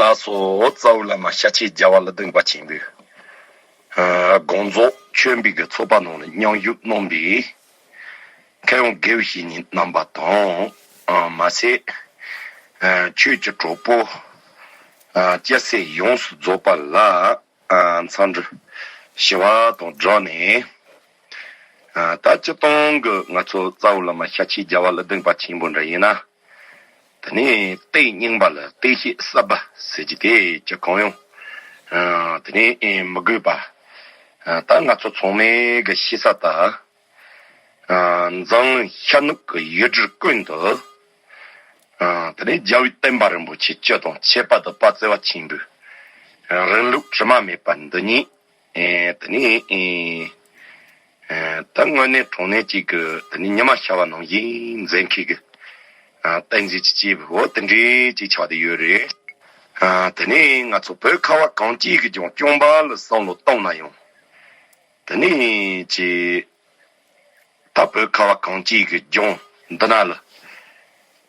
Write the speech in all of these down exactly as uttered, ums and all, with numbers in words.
ལགས་སོ། རྩ་བའི་བླ་མ་ཤཱཀྱའི་རྒྱལ་བ་ཀླུ་ལྡིང་པ་ཆེན་པོས། ཨ། དགོངས་རྫོགས་ཆོས་འབིགས་ཀྱི་ཚོགས་པ་ནང་ལ་མཉམ་ཞུགས་གནང་པའི་མཁས་དབང་དགེ་བའི་བཤེས་གཉེན་རྣམ་པ་དང་། ཨ། མ་ཟད། ཨ། ཆོས་ཀྱི་གྲོགས་པོ། ཨ། སྐྱ་སེར་ཡོངས་སུ་རྫོགས་པ་ལ། ཨ། འཚམས་འདྲི་ཞུ་བ་དང་སྦྲགས་ནས། ཨ། ད་སྤྱིར་བཏང་གི་ང་ཚོ་རྩ་བའི་བླ་མ་ཤཱཀྱའི་རྒྱལ་བ་ཀླུ་ལྡིང་པ་ཆེན་པོ་འདྲ་ཡིན་ན། དེ་ནས་གཏེར་རྙིང་པ་ལ་གཏེར་བཤད་གསར་པ་ཟེར་གྱི་དེ་ཅི་གང་ཡང་། ཨ། དེ་ནས་མི་དགོས་པ། ཨ། ད་ང་ཚོ་ཚང་མས་གི་ཤེས་ས་ད། ཨ། འཛམ་གླིང་ཤར་ནུབ་ཀྱི་ཡུལ་གྲུ་ཀུན་ཏུ། ཨ། དེ་ནས་རྒྱལ་བའི་བསྟན་པ་རིན་པོ་ཆེ་བཅུ་དང་ཁྱད་པར་དུ་དཔལ་བརྩེ་བ་ཆེན་པོའི་རིང་ལུགས་དྲི་མ་མེད་པ་འདི་ཉིད། ཨེ། དེ་ནས། ཨེ། ཨེ། ད་དངོས་གནས་དྲང་གནས་ཅིག་གི་དེ་ནས་ཉི་མ་ཤར་བ་ནང་བཞིན་མཛད་མཁན་གྱི། ཨ། བསྟན་འཛིན་གྱི་སྐྱེས་བུ་འོ་དེ་འདྲའི་ཅིག་ཆགས་བསྡད་ཡོད་རེད། ཨ། དེ་ནས་ང་ཚོ་བོད་ཁ་བ་གངས་ཅན་གྱི་ལྗོངས་སྐྱོང་བ་ལ་བསམ་བློ་བཏང་ན་ཡང་། དེ་ནས་ཅིག་ད་བོད་ཁ་བ་གངས་ཅན་གྱི་ལྗོངས་འདི་ན་ལ།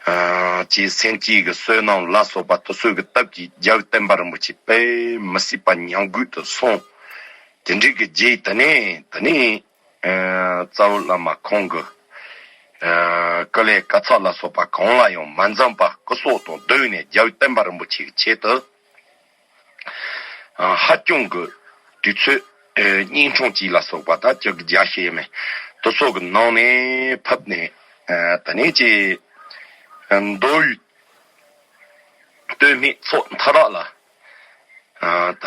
ཨ། ཅིག་སེམས་ཅན་གྱི་བསོད་ནམས་ལ་སོགས་པ་དེ་ཚོ་གི་སྟབས་ཀྱིས་རྒྱལ་བའི་བསྟན་པ་རིན་པོ་ཆེ་དཔེ་མི་སྲིད་པ་ཉམས་རྒུད་དུ་སོང་། དེ་འདྲའི་གི་རྗེས་དེ་ནས་དེ་ནས། ཨ། རྩ་བའི་བླ་མ་ཁོང་གི། ཨ། བཀའ་ལས་བཀའ་ཚགས་ལ་སོགས་པ་གང་ལ་ཡང་མ་འཛེམས་པར་སྐུ་སྲོག་དང་བསྡོས་ནས་རྒྱལ་བའི་བསྟན་པ་རིན་པོ་ཆེ་གི་ཆེད་དུ། ཨ། ཧ་ཅང་གི་དུས་ཚོད། ཨ། གཉན་འཕྲང་གཅིག་ལ་སོགས་པ་ད་ཅིག་རྒྱ་ཤེས་མེད་དེ་ཚོ་གི་ནང་ནས་ཕབ་ནས། ཨ། དེ་ནས་ཅིག་ཨ། མདོ་དབུས་སྟོད་སྨད་ཕྱོགས་མཐའ་དག་ལ། ཨ། ད་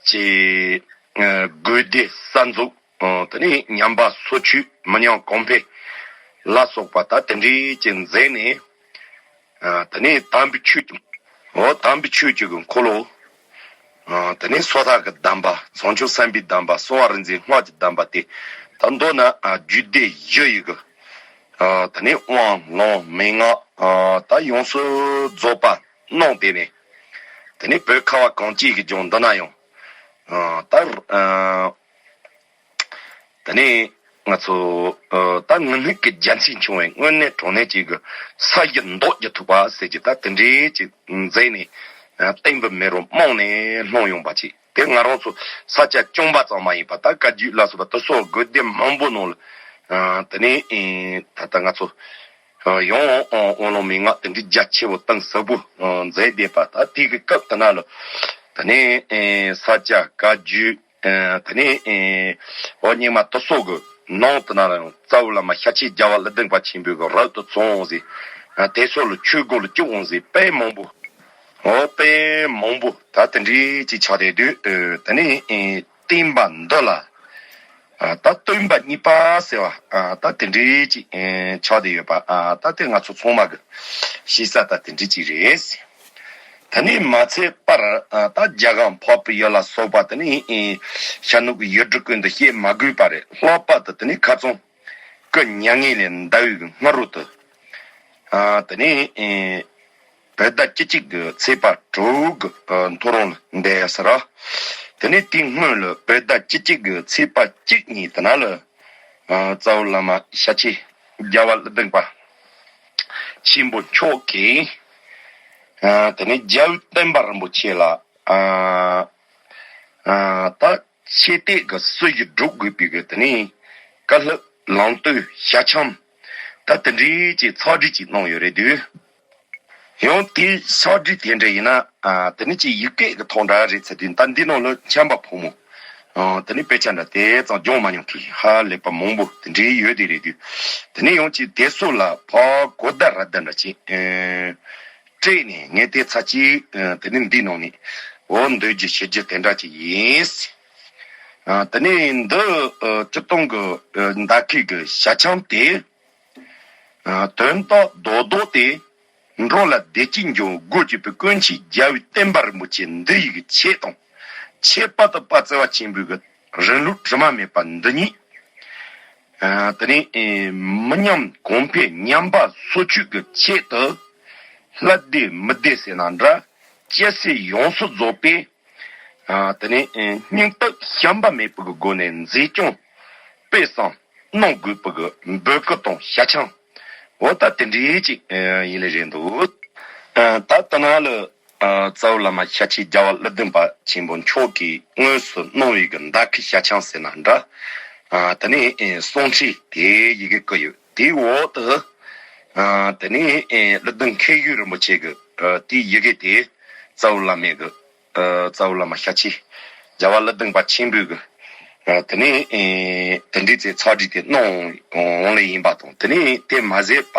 ཅིག་ཨ། དགོན་སྡེ་གསར་འཛུགས། ཨ། དེ་ནས་ཉམས་པ་སོར་ཆུད་མི་ཉམས་གོང་འཕེལ་ལ་སོགས་པ་ད་དེ་འདྲའི་ཅིག་མཛད་ནས། ཨ། དེ་ནས་དམ་པའི་ཆོས་ཀྱི། འོ་དམ་པའི་ཆོས་ཀྱི་གི་འཁོར་ལོ། ཨ། དེ་ནས་སོ་ཐར་གྱི་གདམས་པ། བྱང་ཆུབ་སེམས་དཔའི་གདམས་པ། གསང་བ་རིག་འཛིན་སྔགས་ཀྱི་གདམས་པ་དེ། ད་མདོར་ན། ཨ། རྒྱུད་སྡེ་བཞི་ཡི་གི། ཨ། དེ་ནས་དབང་ལུང་མན་ངག་ཨ། ད་ཡོངས་སུ་རྫོགས་པ་གནང་བསྡད་ནས། དེ་ནས་བོད་ཁ་བ་གངས་ཅན་གྱི་ལྗོངས་འདི་ན་ཡང་། ཨ། ད། ཨ། དེ་ནས་ང་ཚོ། ཨ། ད་དངོས་གནས་ཀྱི་རྒྱལ་མཚན་བྱུང་བའི་དངོས་གནས་དྲང་གནས་ཅིག་གི་ས་གཞི་འདོགས་རྒྱག་ཐུབ་པ་ཟེར་གྱི་ད་དེ་འདྲའི་ཅིག་མཛད་ནས། ཨ། བསྟན་པའི་མེ་རོ་རྨོངས་ནས་ལྷུང་ཡོང་པ་ཅིག་དེ་ང་རང་ཚོ་ས་སྐྱ་བཅོམ་པ་ཙམ་མ་ཡིན་པ་ད་བཀའ་བརྒྱུད་ལ་སོགས་པ་དེ་སོགས་དགོན་སྡེ་མང་པོ་ནང་ལ། ཨ། དེ་ནས། ཨེ། ད་ལྟ་ང་ཚོ། ཨ། ཡང་། ཨ། དབང་ལུང་མན་ངག་དེ་འདྲའི་རྒྱ་ཆེ་བོ་གཏིང་ཟབ་པོ། ཨ། མཛད་བསྡད་པ་ད་དེ་གི་སྐབས་དེ་ན་ལ། དེ་ནས། ཨེ། ས་སྐྱ་བཀའ་བརྒྱུད། ཨ། དེ་ནས། ཨེ། འོ་རྙིང་མ་དེ་སོགས་ཀྱི་ནང་དེ་ན་ལ་ཡང་རྩ་བའི་བླ་མ་ཤཱཀྱའི་རྒྱལ་བ་ཀླུ་ལྡིང་པ་ཆེན་པོའི་གི་རབ་ཏུ་བྱུང་འོང་ཟེར། ཨ། དེ་སོགས་ལ་ཆོས་སྒོ་ལ་བཅུག་འོང་ཟེར་དཔེ་མང་པོ། འོ་དཔེ་མང་པོ་ད་དེ་འདྲའི་ཅིག་ཆགས་བསྡད་དུས། ཨ། དེ་ནས། ཨེ། བསྟན་པ་འདི་ལ། ཨ། ད་སྟོན་པ་གཉིས་པ་ཟེར་བ། ཨ། ད་དེ་འདྲའི་ཅིག་ཨེ། ཆགས་བསྡད་ཡོད་པ། ཨ། ད་དེ་ང་ཚོ་ཚང་མ་གི་ཤེས་ས་ད་དེ་འདྲའི་ཅིག་རེད། དེ་ནས་མ་ཚད་པར། ཨ། ད་རྒྱ་གར་འཕགས་པའི་ཡུལ་ལ་སོགས་པ་དེ་ནས། ཨེ། ཤར་ནུབ་ཀྱི་ཡུལ་གྲུ་ཀུན་ཏུ་བཤད་མ་དགོས་པ་རེད། ལྷག་པར་དུ་དེ་ནས་ཁ་རྩང་སྐུ་མྱ་ངན་ལས་འདའ་བའི་སྔ་རོལ་དུ། ཨ། དེ་ནས། ཨེ། བོད་ཟླ་བཅུ་གཅིག་གི་ཚེས་པ་དྲུག་གི། ཨ། ཐོ་རངས་ལ་འདས་ཡ་ཟེར་ར། དེ་ནས་དེའི་སྔོན་ལ་བོད་ཟླ་བཅུ་གཅིག་གི་ཚེས་པ་གཅིག་ཉིན་དེ་ན་ལ། ཨ། རྩ་བའི་བླ་མ་ཤཱཀྱའི་རྒྱལ་བ་ཀླུ་ལྡིང་པ་ཆེན་པོ་མཆོག་གིས། ཨ། དེ་ནས་རྒྱལ་བའི་བསྟན་པ་རིན་པོ་ཆེ་ལ། ཨ། ཨ། ད་ཆེ་གཏད་ཀྱི་སྲོལ་ཞིག་སྒྲུབ་དགོས་པའི་གི་དེ་ནས་བཀའ་སློབ་ལམ་སྟོན་ཞལ་འཆམ་ད་དེ་འདྲའི་ཅིག་ཕྱག་བྲིས་ཅིག་གནང་ཡོད་རེད་དུས། ཡང་དེའི་ཕྱག་བྲིས་དེ་འདྲ་ཡིན་ན། ཨ། དེ་ནས་ཅིག་ཡིག་སྐད་ཀྱི་ཐོག་འདྲ་རེད་ཚེ་དུས་ད་འདི་ནང་ལ་འཆམ་པ་ཕོ་མོ། ཨ། དེ་ནས་དཔེ་ཆ་འདྲ་དེ་ཙམ་སྦྱོང་མ་མྱོང་མཁན་ཧ་ལས་པ་མང་པོ་དེ་འདྲའི་ཡོད་དེ་རེད་དུས། དེ་ནས་ཡང་ཅིག་དེ་སོགས་ལ་ཕར་གོ་བརྡ་ར་བརྡ་འདྲ་ཅིག་ཨེ། སྤྲད་ནས་ངས་དེ་ཚར་གཅིག་ཨ། དེ་ནས་འདི་ནང་ནས་འོ་འདོད་རྒྱུ་ཞུ་རྒྱུ་དེ་འདྲ་ཅིག་ཡིན། ཨ། དེ་ནས་འདི་ཨ། སྤྱིར་བཏང་གི་ཨ། མདའ་ཁུག་གི་ཞལ་འཆམ་དེ། ཨ། དོན་དག་རྡོག་རྡོག་དེ་འགྲོ་ལ་བདེ་སྐྱིད་འབྱུང་སྒོ་གཅིག་པའི་ཀུན་མཁྱེན་རྒྱལ་བའི་བསྟན་པ་རིན་པོ་ཆེ་འདི་ཡི་གི་ཆེད་དང་། ཁྱད་པར་དུ་དཔལ་བརྩེ་བ་ཆེན་པོའི་གི་རིང་ལུགས་དྲི་མ་མེད་པ་འདི་ཉིད། ཨ། དེ་ནས་ཨེ། མི་ཉམས་གོང་འཕེལ་ཉམས་པ་སོར་ཆུད་ཀྱི་ཆེད་དུ། ལྷ་སྡེ་མི་སྡེ་ཟེར་ན་འདྲ། སྐྱ་སེར་ཡོངས་སུ་རྫོགས་པས། ཨ། དེ་ནས་ཨེ། སྙིང་སྟོབས་ཞུམ་པ་མེད་པའི་སྒོ་ནས་མཛེས་སྐྱོང་སྤེལ་གསུམ་གནང་དགོས་པའི་འབོད་སྐུལ་དང་ཞལ་འཆམ། འོ་ད་དེ་འདྲའི་ཅིག་ཨེ། ཡིན་ལེ་རེད་འདུག་ཨ། ད་ལྟ་ན་ལ། རྩ་བའི་བླ་མ་ཤཱཀྱའི་རྒྱལ་བ་ཀླུ་ལྡིང་པ་ཆེན་པོ་མཆོག་གིས་དངོས་སུ་གནང་བའི་གི་མདའ་ཁུ་ཞལ་ཆེམས་ཟེར་ན་འདྲ། དེ་ནས་གསུང་ཁྲིད་དེ་ཡི་གེ་བཀོད་ཡོད། དེའི་འོག་ཏུ་དེ་ནས་ཀླུ་ལྡིང་མཁས་ཡུལ་རིན་པོ་ཆེ་གི་དེའི་ཡི་གེ་དེ་རྩ་བའི་བླ་མའི་གི་རྩ་བའི་བླ་མ་ཤཱཀྱའི་རྒྱལ་བ་ཀླུ་ལྡིང་པ་ཆེན་པོའི་གི་དེ་ནས་དེ་འདྲའི་ཚེ་ཚར་གྲི་དེ་གནང་འོང་ལེ་ཡིན་པ་དང་། དེ་ནས་དེ་མ་ཟད་པ་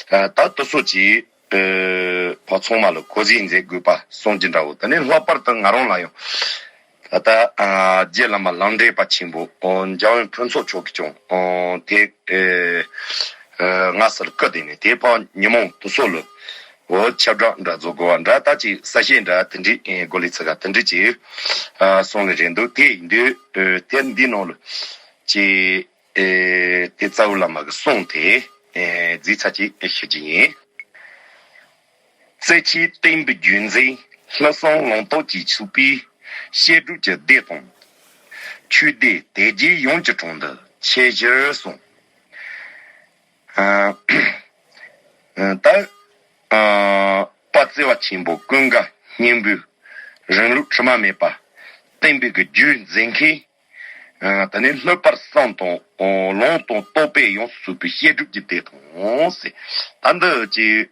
ད་དུ་སོ་ཅི་ཕ་ཚང་མ་ལ་གོ་ཟིན་མཛད་དགོས་པ་གསུང་རྒྱུ་འདྲ་བོ། དེ་ནས་ལྷག་པར་དུ་ང་རང་ལ་ཡང་ད་ལྟ་རྗེ་བླ་མ་ལམ་འབྲས་པ་ཆེན་པོ་འཇམ་དབྱངས་ཕུན་ཚོགས་མཆོག་གིས་ཀྱང་དེ་ང་སར་བཀུར་དེ་ནས་དེ་ཕ་ཉི་མ་དུ་སོ་ལ་འོ་ཁྱབ་བསྒྲགས་འདྲ་བཟོ་དགོས་པ་འདྲ། ད་ཅིག་གསལ་བཤད་འདྲ་དེ་འདྲའི་གོ་ལི་ཚ་ག་དེ་འདྲའི་ཅིག་སོང་ལེ་རེད་འདུག་དེ་ཡིན་དུས་དེ་འདི་ནང་ལ་ཅིག་དེ་རྩ་བའི་བླ་མ་གི་གསུང་དེ་རྫིག་ཚ་ཅིག་ཞུ་རྒྱུ་ཡིན། རྩེ་ཆེན་བསྟན་པའི་རྒྱུད་འཛིན་ལྷག་བསམ་ལུང་རྟོགས་ཀྱིས་ཕྱུག་པའི་བཤད་སྒྲུབ་ཀྱི་སྡེ་དང་། ཆོས་སྡེ་དད་བརྒྱའི་ཡུམ་གྱི་དྲུང་དུ་ཆེས་ཞིར་གསུངས། ད་དཔལ་བརྩེ་བ་ཆེན་པོ་ཀུན་དགའ་སྙིང་པོའི་རིང་ལུགས་དྲི་མ་མེད་པ་བསྟན་པའི་གི་རྒྱུད་འཛིན་མཁན། དེ་ནས་ལྷག་པར་བསམ་དང་ལུང་དང་རྟོགས་པས་ཡོངས་སུ་ཚུགས་པའི་བཤད་སྒྲུབ་ཀྱི་སྡེ་དང་ཟེར། ད་འདི་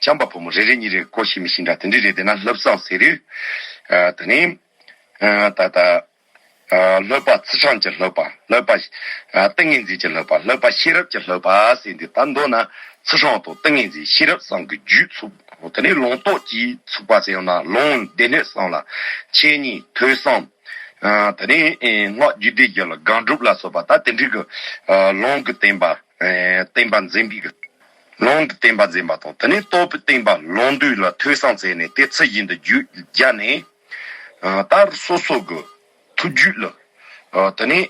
ཅི་བྱམས་པ་ཕོ་མོ་རེ་རེ་གཉིས་རེ་གོ་ཤེས་མི་ཤེས་འདྲ་དེ་འདྲ་རེད། དེ་ན་ལྷག་བསམ་ཟེར་དུས་དེ་ནས་ད་ལྟ་ལྷག་པ་ཚུལ་ཁྲིམས་ཀྱི་ལྷག་པ། ལྷག་པ་ཏིང་ངེ་འཛིན་གྱི་ལྷག་པ། ལྷག་པ་ཤེས་རབ་ཀྱི་ལྷག་པ་ཟེར་འདི་ད་མདོར་ན་ཚུལ་ཁྲིམས་དང་ཏིང་ངེ་འཛིན་ཤེས་རབ་གསུམ་གྱི་རྒྱུད་ཚུགས། དེ་ནས་ལུང་རྟོགས་ཀྱིས་ཚུགས་པ་ཟེར་ཡང་ན་ལུང་སྡེ་སྣོད་གསུམ་ལ་འཆད་ཉན་ཐོས་བསམ། དེ་ནས་སྔགས་རྒྱུད་སྡེ་བརྒྱད་ལ་སྒོམ་སྒྲུབ་ལ་སོགས་པ་ད་དེ་འདྲའི་གི་ལུང་གི་བསྟན་པ་བསྟན་པ་འཛིན་པའི་གི་ལུང་གི་བསྟན་པ་འཛིན་པ་དང་། དེ་ནས་རྟོགས་པའི་བསྟན་པ་ལུང་བསྡུས་ལ་ཐོས་བསམ་མཛད་ནས་དེ་ཚུལ་བཞིན་དུ་རྒྱུད་སྦྱར་ནས་ད་སོ་སོ་གི་ཐུགས་རྒྱུད་ལ་དེ་ནས་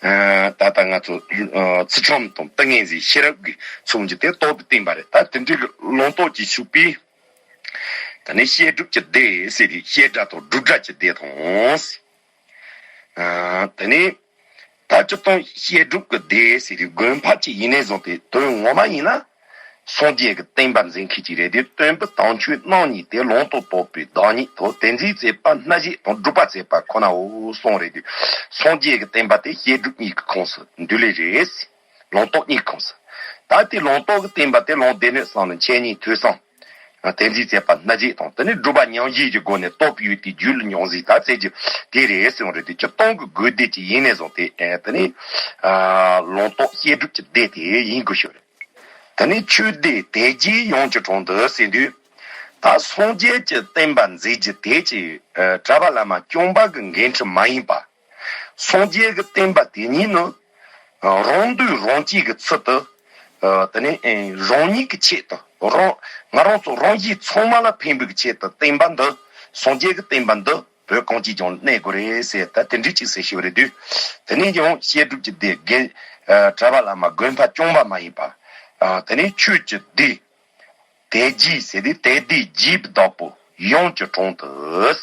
ད་ལྟ་ང་ཚོ་ཚུལ་ཁྲིམས་དང་ཏིང་ངེ་འཛིན་ཤེས་རབ་ཀྱི་ཚུལ་གྱི་དེ་རྟོགས་པའི་བསྟན་པ་རེད། ད་དེ་འདྲའི་གི་ལུང་རྟོགས་ཀྱིས་ཕྱུག་པའི་དེ་ནས་བཤད་སྒྲུབ་ཀྱི་སྡེ་ཟེར་དུས་བཤད་སྒྲ་དང་སྒྲུབ་སྒྲ་གྱི་སྡེ་དང་། དེ་ནས་ད་སྤྱིར་བཏང་བཤད་སྒྲུབ་ཀྱི་སྡེ་ཟེར་དུས་དགོན་པ་གཅིག་ཡིན་ནའི་བཟུང་སྟེ་དོན་ངོ་མ་ཡིན་ན་སངས་རྒྱས་ཀྱི་བསྟན་པ་འཛིན་མཁན་གཅིག་རེད་དེ། སྟོན་པའི་དམ་ཆོས་རྣམ་གཉིས་ཏེ་ལུང་དང་རྟོགས་པའི་བདག་ཉིད་དོ། དེ་འཛིན་མཛད་པ་སྣ་བཞི་དང་སྒྲུབ་པ་མཛད་པ་ཁོ་ནའོ་གསུངས་རེད་དེ། སངས་རྒྱས་ཀྱི་བསྟན་པ་དེ་བཤད་སྒྲུབ་གཉིས་ཀྱི་ཁོངས་སུ་འདུས་ལེ་རེད། ལུང་རྟོགས་གཉིས་ཁོངས་སུ། ད་ལྟའི་ལུང་རྟོགས་ཀྱི་བསྟན་པ་དེ་ལུང་སྡེ་སྣོད་གསུམ་ལ་འཆད་ཉན་ཐོས་བསམ། དེ་འཛིན་མཛད་པ་སྣ་བཞི་དང་། དེ་ནས་སྒྲུབ་པ་ཉམས་བཞེས་ཀྱི་སྒོ་ནས་རྟོགས་པའི་ཡུལ་དེ་རྒྱུད་ལ་མྱོང་བཞིན་ད་རྩེ་རྒྱུ་དེ་རེད་གསུངས་རེད་དེ། སྤྱིར་བཏང་གི་དགོན་སྡེ་གཅིག་ཡིན་ནའི་བཟུང་སྟེ་དེ་ནས་ལུང་རྟོགས་བཤད་སྒྲུབ་ཀྱི་སྡེ་དེ་ཡིན་དགོས་ཤོས་རེད། དེ་ནས་ཆོས་སྡེ་དད་བརྒྱའི་ཡུམ་གྱི་དྲུང་དུ་ཟེར་དུས་ད་སངས་རྒྱས་ཀྱི་བསྟན་པ་འཛིན་རྒྱུ་དེ་ཅིག་གྲྭ་པ་བླ་མ་སྐྱོང་པ་གི་འགན་འཁྲི་མ་ཡིན་པ། སངས་རྒྱས་ཀྱི་བསྟན་པ་དེ་ཉིད་ནི་རང་འདོད་རང་སྐྱེ་གི་ཚུལ་དུ། དེ་ནས་རང་ཉིད་ཀྱི་ཆེད་དུ་རང་ང་རང་ཚོ་རང་གཞན་ཚང་མ་ལ་ཕན་པའི་ཆེད་དུ་བསྟན་པ་འདི་སངས་རྒྱས་ཀྱི་བསྟན་པ་འདི་བོད་གངས་ཅན་ལྗོངས་ལ་གནས་དགོས་རེད་ཟེར་ད་དེ་འདྲའི་ཅིག་ཟེར་ཞུ་བ་རེད་དུས། དེ་ནས་ཀྱང་བཤད་སྒྲུབ་ཀྱི་སྡེ་དགེ་གྲྭ་པ་བླ་མ་དགོན་པ་སྐྱོང་པ་མ་ཡིན་པ། དེ་ནས་ཆོས་ཀྱི་སྡེ། དད་བརྒྱའི་ཟེར་དུས་དད་ལྡན་བརྒྱའི་བདག་པོ་ཡུམ་གྱི་དྲུང་དུ།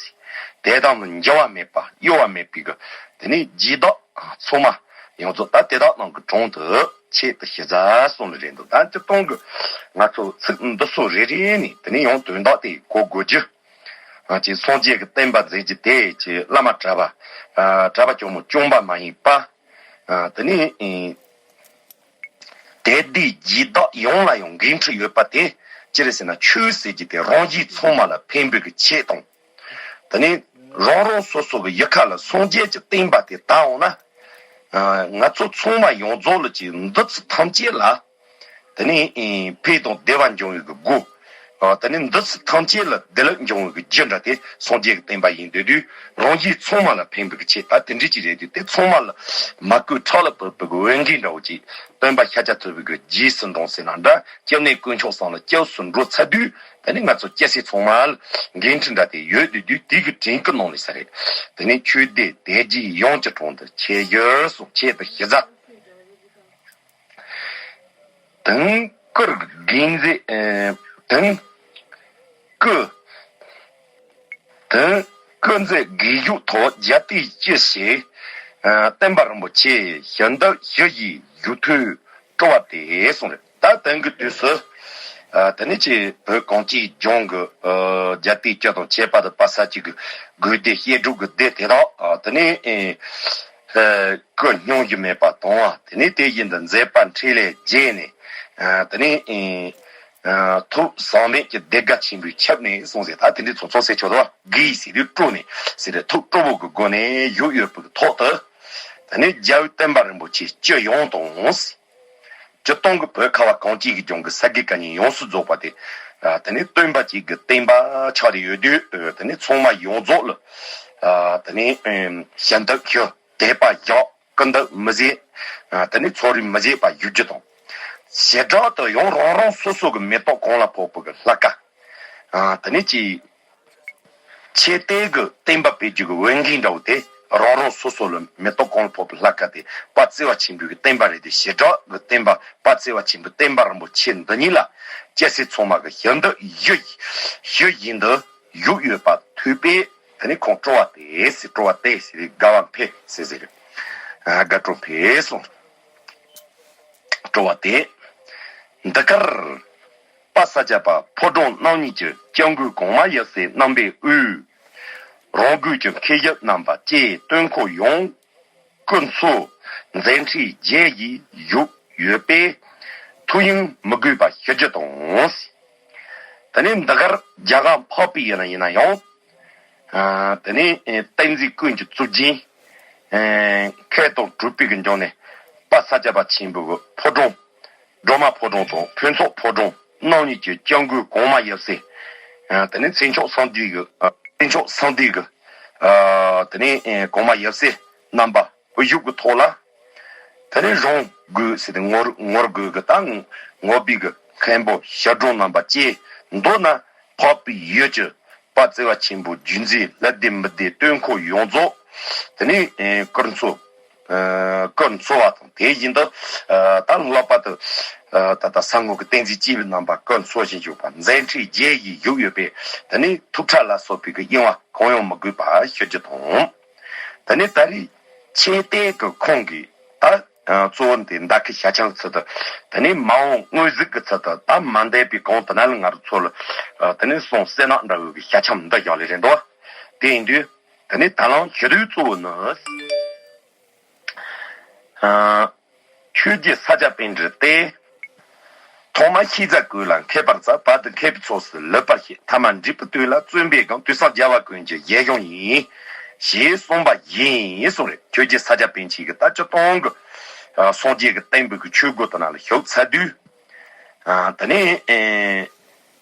དད་དམ་ལ་འགྱུར་བ་མེད་པ་གཡོ་བ་མེད་པའི་གི་དེ་ནས་བརྒྱའི་བདག་ཚང་མ་ཡོངས་རྫོགས་ད་དེ་དག་རྣམས་ཀྱི་དྲུང་དུ་ཆེད་དུ་ཞུ་ཟེར་གསུངས་ལེ་རེད་འདུག་ད་སྤྱིར་བཏང་གི་ང་ཚོ་ཚིག་འདི་ཚོ་རེ་རེ་ནས་དེ་ནས་ཡང་དོན་དག་དེ་གོ་དགོས་རྒྱུ། ཅིག་སངས་རྒྱས་ཀྱི་བསྟན་པ་འཛིན་རྒྱུ་དེ་ཅིག་བླ་མ་གྲྭ་པ། གྲྭ་པ་སྐྱོང་མོ་སྐྱོང་པ་མ་ཡིན་པ། དེ་ནས་དད་ལྡན་བརྒྱའི་བདག་ཡོངས་ལ་ཡང་འགན་འཁྲི་ཡོད་པ་དེ་ཅི་རེད་ཟེར་ན། ཆོས་ཟེར་རྒྱུ་དེ་རང་གཞན་ཚང་མ་ལ་ཕན་པའི་གི་ཆེད་དང་། དེ་ནས་རང་རང་སོ་སོ་གི་ཡུལ་ཁ་ལ་སངས་རྒྱས་ཀྱི་བསྟན་པ་དེ་དར་འོང་ན། ང་ཚོ་ཚང་མ་ཡོངས་རྫོགས་ལ་ཅིག་འདི་ཚོ་ཐམས་ཅད་ལ། དེ་ནས་ཨེ་ཕན་དང་བདེ་བ་འབྱུང་བའི་གི་སྒོ། ཨ་དེ་ནས་འདི་ཚོ་ཐམས་ཅད་ལ་བདེ་ལེགས་འབྱུང་བའི་གི་རྒྱུ་འདྲ་དེ་སངས་རྒྱས་ཀྱི་བསྟན་པ་ཡིན་དུས་དུས་རང་གཞན་ཚང་མ་ལ་ཕན་པའི་གི་ཆེད་ད་དེ་འདྲ་ཅིག་རེད་དུས་དེ་ཚང་མ་ལ་མ་བསྐུལ་ཕྲག་ལ་བབས་པའི་གི་འོས་འགན་འདྲ་བོ་ཅིག་སྟོན་པ་ཤཱཀྱ་ཐུབ་པའི་གི་རྗེས་སུ་འབྲང་ཟེར་ན་འདྲ། སྐྱབས་གནས་དཀོན་མཆོག་གསུམ་ལ་སྐྱབས་སུ་འགྲོ་ཚར་དུས་དེ་ནས་ང་ཚོ་སྐྱ་སེར་ཚང་མ་ལ་འགན་འཁྲི་འདྲ་དེ་ཡོད་དུས་དུས་དེ་གི་དྲིན་གི་ནང་ལས་ས་རེད། དེ་ནས་ཆོས་སྡེ་དད་བརྒྱའི་ཡུམ་གྱི་དྲུང་དུ་ཆེས་ཞིར་གསུངས། ཆེད་དུ་ཞུ་ཟེར། དུང་དཀར་དགེ་མཛེས། ཨེ་དུང་དཀར། དུང་དཀར་མཛེས་དགེ་བཞུགས་ཐོག་རྒྱལ་བསྟན་སྤྱི་ཞེས། ཨ་བསྟན་པ་རིན་པོ་ཆེ་ཞལ་འདེབས་ཞུ་ཞིང་བཞུགས་ཐོག་སྤྲོ་བ་དེ་གསུངས་རེད། ད་དེང་གི་དུས་སུ་ ཨ། དེ་ནས་ཀྱི་བོད་གངས་ཅན་ལྗོངས་ཀྱི་ཨ་རྒྱལ་དུས་སྤྱི་དང་བཅས་པ་དང་དཔལ་ས་སྐྱ་གི་དགོན་སྡེ་བཤད་སྒྲུབ་ཀྱི་སྡེ་དེ་དག་ཨ་དེ་ནས་ཨེ་ཨེ་ཀུན་སྙོམས་ཀྱི་མེད་པ་དང་། དེ་ནས་དེ་བཞིན་དུ་མཛད་པ་འཕྲིན་ལས་རྒྱས་ནས་ཨ་དེ་ནས་ཨེ་ཨ་ཐོག་ཟག་མེད་ཀྱི་བདེ་དགའ་ཆེན་པོས་ཁྱབ་ནས་གསུངས་ཟེར། ད་དེ་འདྲའི་ཚོགས་ཚོགས་ཟེར་ཆོག་དོ། དགུ་ཡིས་ཟེར་དུས་དྲུག་ནས་ཟེར་ཏེ་ཐོག་དྲུག་པོ་གི་སྒོ་ནས་བཞུགས་ཡོད་པའི་ཐོག་ཏུ། དེ་ནས་རྒྱལ་བའི་བསྟན་པ་རིན་པོ་ཆེ་སྤྱི་ཡོངས་དང་། སྤྱིར་བཏང་གི་བོད་ཁ་བ་གངས་ཅན་གྱི་ལྗོངས་ཀྱི་ས་དགེ་བཀའ་རྙིང་ཡོངས་སུ་རྫོགས་པ་དེ། ཨ་དེ་ནས་སྟོན་པ་གཅིག་གི་བསྟན་པ་ཆགས་ཏེ་ཡོད་དུས། ཨ་དེ་ནས་ཚང་མ་ཡོངས་རྫོགས་ལ་ཨ་དེ་ནས་ཨེམ་ཞལ་འདེབས་ཞུ། དད་པ་བཞག། སྐུ་འདེབས་མི་བཟད། ཨ་དེ་ནས་ཚོགས་རིམ་མི་བཟད་པ་ཞུ་རྒྱུ་དང་། བྱེ་བྲག་ཏུ་ཡང་རང་རང་སོ་སོ་གི་མེ་ཏོག་གང་ལ་ཕོག་པའི་གི་ལྷ་ཁང་། ཨ་དེ་ནས་ཀྱི། ཆོས་དད་ཀྱི་བསྟན་པ་སྤེལ་རྒྱུ་གི་འོས་འགན་འདྲ་བོ་དེ་རང་རང་སོ་སོ་ལ་མེ་ཏོག་གང་ལ་ཕོག་པའི་ལྷ་ཁང་དེ་དཔལ་བརྩེ་བ་ཆེན་པོའི་གི་བསྟན་པ་རེད་དེ། བྱེ་བྲག་གི་བསྟན་པ་དཔལ་བརྩེ་བ་ཆེན་པོའི་བསྟན་པ་རིན་པོ་ཆེ་འདི་ཉིད་ལ་སྐྱ་སེར་ཚང་མ་གི་ཞལ་འདེབས་ཞུ་ཞུ་བཞིན་དུ་བཞུགས་ཡོད་པ་ཐོས་པས། དེ་ནས་ཁོང་སྤྲོ་བ་དེ་ཟེར། སྤྲོ་བ་དེ་ཟེར་དགའ་བ་འཕེལ་ཟེར་ཟེར། ཨ་དགའ་སྤྲོ་འཕེལ་སོང་། སྤྲོ་བ་དེ། འདི་གར་དཔལ་ས་སྐྱ་པ་ཕོ་བྲང་རྣམ་གཉིས་ཀྱི་སྐྱབས་མགོན་གོང་མ་ཡབ་སྲས་རྣམ་པའི་དབུས། རང་གོས་ཀྱི་མཁས་ཞབས་རྣམ་པ་བཅས་སྟོན་ཁོག་ཡོངས་སྐུ་འཚོ་མཛད་འཕྲིན་རྒྱས་བཞིན་བཞུགས་ཡོད་པས་ཐུགས་ཡངས་མི་དགོས་པ་ཞུ་རྒྱུ་དང་། དེ་ནས་འདི་གར་རྒྱ་གར་འཕགས་པའི་ཡུལ་ན་ཡིན་ན་ཡང་། ཨ་དེ་ནས་ཨེ་བསྟན་འཛིན་ཀུན་གྱི་གཙུག་རྒྱན། ཨེ་མཁས་དང་གྲུབ་པའི་གི་འབྱུང་གནས་དཔལ་ས་སྐྱ་པ་ཆེན་པོའི་གི་ཕོ་བྲང་། སྒྲོལ་མ་ཕོ་བྲང་དང་ཕུན་ཚོགས་ཕོ་བྲང་རྣམ་གཉིས་ཀྱི་སྐྱབས་མགོན་གོང་མ་ཡབ་སྲས། ཨ་དེ་ནས་མཚན་མཆོག་གསང་འདུས་གི་ཨ་མཚན་མཆོག་གསང་འདུས་གི་ཨ་དེ་ནས་ཨེ་གོང་མ་ཡབ་སྲས་རྣམ་པ་བཞུགས་ཀྱི་ཐོག་ལ། དེ་ནས་རང་གོས་ཟེར་ཏེ་ངོ་ར་ངོ་ར་གོས་གི་ད་ངོ་བོའི་གི་མཁན་པོ་ཞལ་གདོང་རྣམ་པ་བཅས་མདོར་ན་འཕགས་པའི་ཡུལ་གྱི་དཔལ་བརྩེ་བ་ཆེན་པོའི་རྒྱུད་འཛིན་ལྷ་སྡེ་མི་སྡེ་སྟོན་ཁོག་ཡོངས་རྫོགས། དེ་ནས་ཨེ་སྐུ་འཚོ་ཨེ་སྐུ་འཚོ་བ་དང་། དེ་བཞིན་དུ་ཨ་ད་ལྷག་པར་དུ་ཨ་ད་ལྟ་ས་ངོ་གི་བསྟན་འཛིན་སྐྱེས་བུ་རྣམ་པ་སྐུ་འཚོ་བཞིན་བཞུགས་པ་མཛད་འཕྲིན་རྒྱས་བཞིན་བཞུགས་ཡོད་པས། དེ་ནས་ཐུགས་ཁྲལ་ལ་སོགས་པའི་གི་གཡེང་བ་གང་ཡང་མི་དགོས་པ་ཞུ་རྒྱུ་དང་། དེ་ནས་ད་རེས་ཆོས་དད་ཀྱི་ཁོངས་ཀྱི་ད་ཨ་གཙོ་བོ་འདི་མདའ་ཁུ་ཞལ་ཆེམས་ཚུལ་དུ། དེ་ནས་མ་འོངས་དངོས་གཟུགས་ཀྱི་ཚུལ་དུ་ད་མ་འདས་པའི་གོང་དུ་ན་ལ་ང་རང་ཚོ་ལ་ཨ་དེ་ནས་གསུང་གསེར་ནག་འདྲ་བོའི་གི་ཞལ་ཆེམས་འདི་བཞག་ལེ་རེད་འདུག་དེ་ཡིན་དུས་དེ་ནས་ད་ལམ་ཞུ་དུས་གཙོ་བོ་ནི། ཨ་ཆོས་རྗེ་ས་སྐྱ་པཎྜི་ཏས། ཐོག་མར་ཤེས་བྱ་ཀུན་ལ་མཁས་པར་བྱ། བར་དུ་མཁས་པའི་ཚོགས་སུ་ལེགས་པར་བཤད། ཐ་མ་འབྲས་བུ་དོན་ལ་བརྩོན་པས་གང་། དུས་སང་རྒྱལ་བ་ཀུན་གྱི་བཞེད་གཞུང་ཡིན། ཞེས་གསུངས་པ་བཞིན་གསུངས་རེད། ཆོས་རྗེ་ས་སྐྱ་པཎ་ཆེན་གྱིས་ད་སྤྱིར་བཏང་གི་ཨ་སངས་རྒྱས་ཀྱི་བསྟན་པའི་གི་ཆོས་སྒོ་དེ་ནང་ལ་ཞུགས་ཚར་དུས། ཨ་དེ་ནས་ཨེ་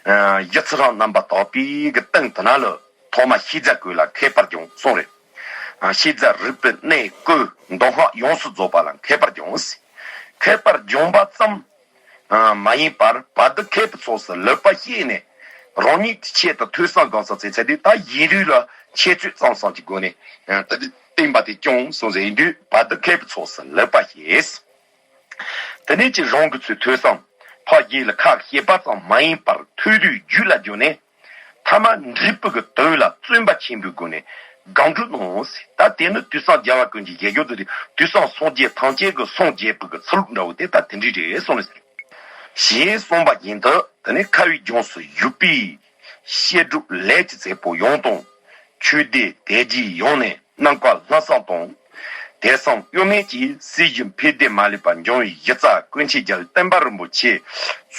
ཨ་སྒྱུ་རྩལ་རང་རྣམ་པར་དག་པའི་གི་སྟེང་དེ་ནང་ལ་ཐོག་མར་ཤེས་བྱ་ཀུན་ལ་མཁས་པར་སྦྱངས་གསུངས་རེད། ཨ་ཤེས་བྱ་རིག་པའི་གནས་ཀུན་མདོ་སྔགས་ཡོངས་སུ་རྫོགས་པ་ལ་མཁས་པར་སྦྱངས། མཁས་པར་སྦྱངས་པ་ཙམ་ཨ་མ་ཡིན་པར་བར་དུ་མཁས་པའི་ཚོགས་སུ་ལེགས་པར་བཤད་ནས། རང་ཉིད་ཀྱི་ཆེད་དུ་ཐོས་བསམ་སྒོམ་གསུམ་བྱས་ཚར་དུས། ད་ཡིན་རུང་ལ་འཆད་རྩོད་ཙམ་ཙམ་གྱི་སྒོ་ནས་ཨ་ད་བསྟན་པ་དེ་སྐྱོང་གསུངས་ཟེར་ཡིན་དུས། བར་དུ་མཁས་པའི་ཚོགས་སུ་ལེགས་པར་བཤད། དེ་ནས་ཀྱི་རང་གི་ཚུལ་ཐོས་བསམ་ཕར་བཞེས་ལ་ཁག་བཤད་པ་ཙམ་མ་ཡིན་པར་ཐོས་དུས་རྒྱུད་ལ་འཇུག་ནས། ཐ་མ་འབྲས་བུ་གི་དོན་ལ་བརྩོན་པ་ཆེན་པོའི་སྒོ་ནས་གང་འགྲུབ་གནང་ཟེར། ད་དེ་ནི་དུས་སང་རྒྱལ་བ་ཀུན་གྱི་བཞེད་སྒོ་དེ། དུས་སང་སངས་རྒྱས་ཐམས་ཅད་ཀྱི་སངས་རྒྱས་པའི་གི་ཚུལ་ལུགས་འདྲ་བོ་དེ་ད་དེ་འདྲ་རེད་གསུངས་ནས་ཟེར། ཞེས་གསུངས་པ་བཞིན་དུ། དེ་ནས་ཁ་བའི་ལྗོངས་སུ་བཞུགས་པའི་བཤད་སྒྲུབ་ལས་ཀྱི་མཛད་པོ་ཡོངས་དང་། ཆོས་སྡེ་དད་ཅན་ཡོངས་ནས་རྣམ་དཀར་ལྷག་བསམ་དང་། དད་བསམ་གཡོ་མེད་ཀྱིས་སྲིད་ཞིའི་འཕེལ་འགྲིབ་མ་ལུས་པར་འབྱུང་བའི་གཞི་རྩ་ཀུན་མཁྱེན་རྒྱལ་བའི་བསྟན་པ་རིན་པོ་ཆེ་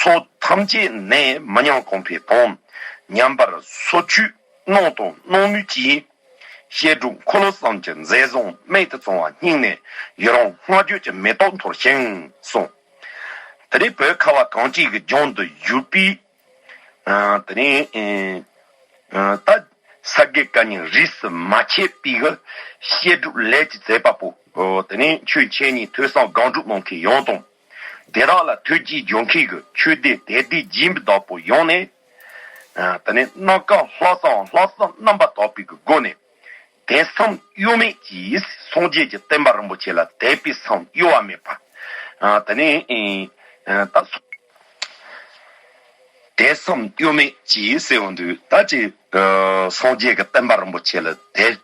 ཕྱོགས་ཐམས་ཅད་ནས་མི་ཉམས་གོང་འཕེལ་དང་། ཉམས་པར་སོར་ཆུད་གནང་དང་གནང་མུས་ཀྱིས། བཤད་སྒྲུབ་འཁོར་ལོ་གསུམ་གྱི་མཛད་བཟང་རྨད་དུ་བྱུང་བ་སྙིང་ནས་ཡི་རང་བསྔགས་བརྗོད་ཀྱི་མེ་ཏོག་འཐོར་ཞིང་གསུངས། དེ་ནས་བོད་ཁ་བ་གངས་ཅན་གྱི་ལྗོངས་སུ་བཞུགས་པའི་ཨ་དེ་ནས་ཨ་ད་ས་དགེ་བཀའ་རྙིང་རིས་སུ་མ་ཆད་པའི་གི་བཤད་སྒྲུབ་ལས་ཀྱི་མཛད་པ་པོ། ཨོ་དེ་ནས་ཆོས་འཆད་ཉན་ཐོས་བསམ་སྒོམ་སྒྲུབ་གནང་མཁན་ཡོངས་དང་། དེ་དག་ལ་ཐུགས་རྗེ་སྦྱོར་མཁན་གྱི་ཆོས་སྡེ་དད་ལྡན་སྦྱིན་པའི་བདག་པོ་ཡོངས་ནས། ཨ་དེ་ནས་རྣམ་དཀར་ལྷག་བསམ་ལྷག་བསམ་རྣམ་པར་དག་པའི་གི་སྒོ་ནས། དད་བསམ་གཡོ་མེད་ཀྱིས་སངས་རྒྱས་ཀྱི་བསྟན་པ་རིན་པོ་ཆེ་ལ་དད་པའི་སེམས་གཡོ་བ་མེད་པ། ཨ་དེ་ནས་ཨེ་ཨ་ད་དད་བསམ་གཡོ་མེད་ཀྱིས་ཟེར་འོང་དུས། ད་ཅི་ཨ་སངས་རྒྱས་ཀྱི་བསྟན་པ་རིན་པོ་ཆེ་ལ་དད་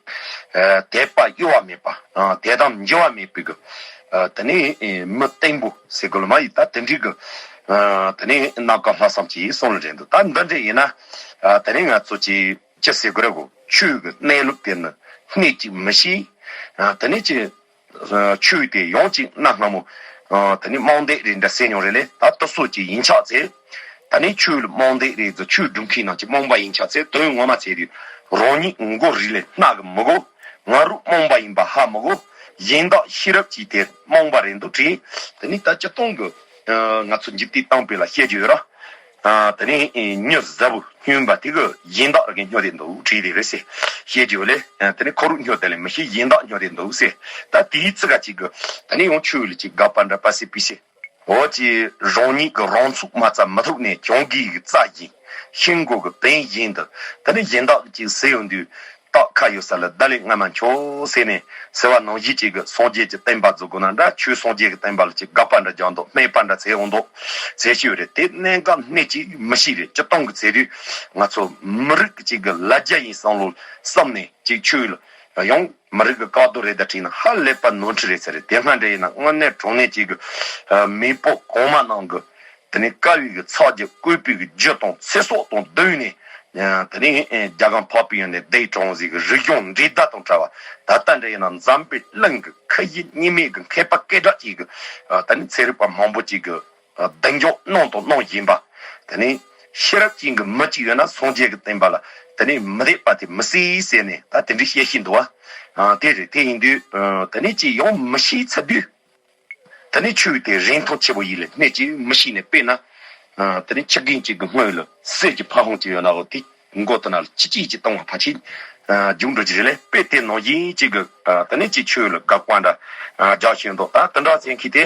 ཨ་དད་པ་གཡོ་བ་མེད་པ། ཨ་དད་དམ་འགྱུར་བ་མེད་པའི་གི་ཨ་དེ་ནས་ཨེ་མི་བརྟན་པོ་ཟེར་དགོས་ལ་མ་ཡིན། ད་དེ་འདྲའི་གི་ ཨ། དེ་ནས་ནམ་མཁའ་ལྷག་བསམ་གྱིས་གསུངས་ལ་རེད་འདུག་ད་འདི་འདྲ་ཡིན་ན། ཨ། དེ་ནས་ང་ཚོ་གྱིས་ཅི་ཟེར་དགོས་རེད་གོ། ཆོས་ཀྱི་གནས་ལུགས་དེ་ནི་སྣེ་གཅིག་མི་ཤེས། ཨ། དེ་ནས་ཅི། ཆོས་དེ་ཡང་ཅིག་གནའ་སྔ་མོ། ཨ། དེ་ནས་རྨོངས་དད་རེད་འདྲ་ཟེར་མྱོང་རེད་ལེ། ད་དེ་སོགས་ཀྱི་ཡིན་ཆགས་ཚེ། ད་ནི་ཆོས་ལ་རྨོངས་དད་རེད་ཟེར། ཆོས་སྒྲུབ་མཁན་རྣམས་ཀྱི་རྨོངས་པ་ཡིན་ཆགས་ཚེ། དོན་ངོ་མ་ཚེ་དུས་རང་ཉིད་མགོ་རིལ་ལེ་སྣ་གིས་མི་གོ། ང་རང་རྨོངས་པ་ཡིན་པ་ཧ་མི་གོ། གཞན་དག་ཤེས་རབ་ཀྱིས་དེ་རྨོངས་པ་རེད་འདུག་བྲིས། དེ་ནི་ད་སྤྱིར་བཏང་གི། ཨ། ང་ཚོ་འཇིག་རྟེན་དང་པོ་ལ་བཤད་རྒྱུ་ཡོད་ར། ཨ། དེ་ནས་མྱི་ཟབ་པོ་སྨྱོན་པ་དེ་གིས་གཞན་དག་རང་གིས་སྨྱོ་བསྡད་འདུག་བྲིས་དེ་རེད་ཟེར། བཤད་རྒྱུ་ཡོད་ལེ། ཨ། དེ་ནས་ཁོ་རང་སྨྱོ་བསྡད་ལེ་མི་ཤེས། གཞན་དག་སྨྱོ་བསྡད་འདུག་ཟེར། ད་དེའི་ཚིག་ཁ་ཅིག་གིས་ད་ནི་ཡང་ཆོས་ལ་ཅིག་དགག་པ་འདྲ་པ་སེ་པི་སེ། འོ་ཅི། རང་ཉིད་ཀྱི་རང་ཚུགས་མ་རྩ་མི་ཐུབ་ནས་གྱང་གི་ཡིག་རྩ་བཞིན། ཤིང་མགོ་གི་བན་བཞིན་དུ། དེ་ནི་གཞན་དག་གིས་ཅིག་ཟེར་ཡོང་དུས། སྟག་ཁ་ཡོད་ས་ལ་རྡ་ལས་རྔ་མ་འཁྱོག་ཟེར་ནས་ཟེར་བ་ནང་བཞིན་ཅིག་གི་སངས་རྒྱས་ཀྱི་བསྟན་པ་འཛུགས་དགོས་ན་འདྲ། ཁྱོད་སངས་རྒྱས་ཀྱི་བསྟན་པ་ལ་ཅིག་དགག་པ་འདྲ་རྒྱག་འདུག་སྨད་པ་འདྲ་བྱེད་འོང་འདུག་ཟེར་ཞུས་རེད། དེ་གནད་འགག་སྣེ་གཅིག་མི་ཤེས་རེད། སྤྱིར་བཏང་གི་ཚེ་དུས་ང་ཚོ་མི་རིགས་གཅིག་གི་ལ་རྒྱ་ཡིན་བསམ་བློ་བསམ་ནས་ཅིག་ཆོས་ལ་ཡང་། མི་རིགས་ཀྱི་བཀག་རྡོ་རེད་ད་བྲིས་ན་ཧ་ལས་པ་ནོར་འཁྲུལ་རེད་ཟེར་རེད། དེ་སྔ་འདྲ་ཡིན་ན་དངོས་གནས་དྲང་གནས་ཅིག་གི་མེས་པོ་གོང་མ་རྣམས་ཀྱི་དེ་ནས་དཀའ་བའི་གི་ཚིག་རྒྱུད་བཀོད་པའི་གི་རྒྱུ་དང་ཚེ་སྲོག་དང་བསྡོས་ནས། དེ་ནས་རྒྱལ་ཁམས་འཕགས་པའི་ཡུལ་ནས་སྡེ་དྲངས་ཟིག་གི་རིག་གཞུང་འབྲེལ་ཟླ་དང་བྲལ་བ། ད་ལྟ་འདྲ་ཡིན་ན་འཛམ་བུའི་གླིང་གི་ཁ་ཡིག་གཉིས་མེད་གི་མཁས་པ་སྐད་གྲགས་ཅིག་གི་དེ་ནས་ཚན་རིག་པ་མང་པོ་ཅིག་གི་གདེང་འཇོག་གནང་དང་གནང་བཞིན་པ། དེ་ནས་ཤེས་རབ་ཅན་གྱི་མི་གཅིག་ཡོད་ན་སངས་རྒྱས་ཀྱི་བསྟན་པ་ལ་དེ་ནས་མི་དད་པ་དེ་མི་སྲིད་ཟེར་ནས་ད་དེ་འདྲའི་བཤད་བཞིན་འདུག་བ། དེ་རེད། དེ་ཡིན་དུས་དེ་ནས་ཅི་ཡང་མི་ཤེས་ཚར་དུས། དེ་ནས་ཆོས་དེ་རིན་ཐང་ཆེ་བོ་ཡིན་ལ་སྣེ་གཅིག་མི་ཤེས་ནས། དཔེར་ན། དེ་ནས་ཁྱི་རྒན་གཅིག་གི་སྔོན་ལ་གསེར་གྱི་ཕ་བོང་ཅིག་ཡོད་ན། འོ་དེ་མགོ་དེ་ན་ལ་ཅི་ཅིག་ཅིག་བཏང་བ་ཕལ་ཆེར་རྒྱུག་འགྲོ་གི་རེད་ལེ། དཔེ་དེ་ནང་བཞིན་ཅིག་གི་དེ་ནས་ཅིག་ཆོས་ལ་དགག་པ་འདྲ་རྒྱག་བཞིན་འདུག་ད་དེ་འདྲ་ཟེར་མཁན་དེ།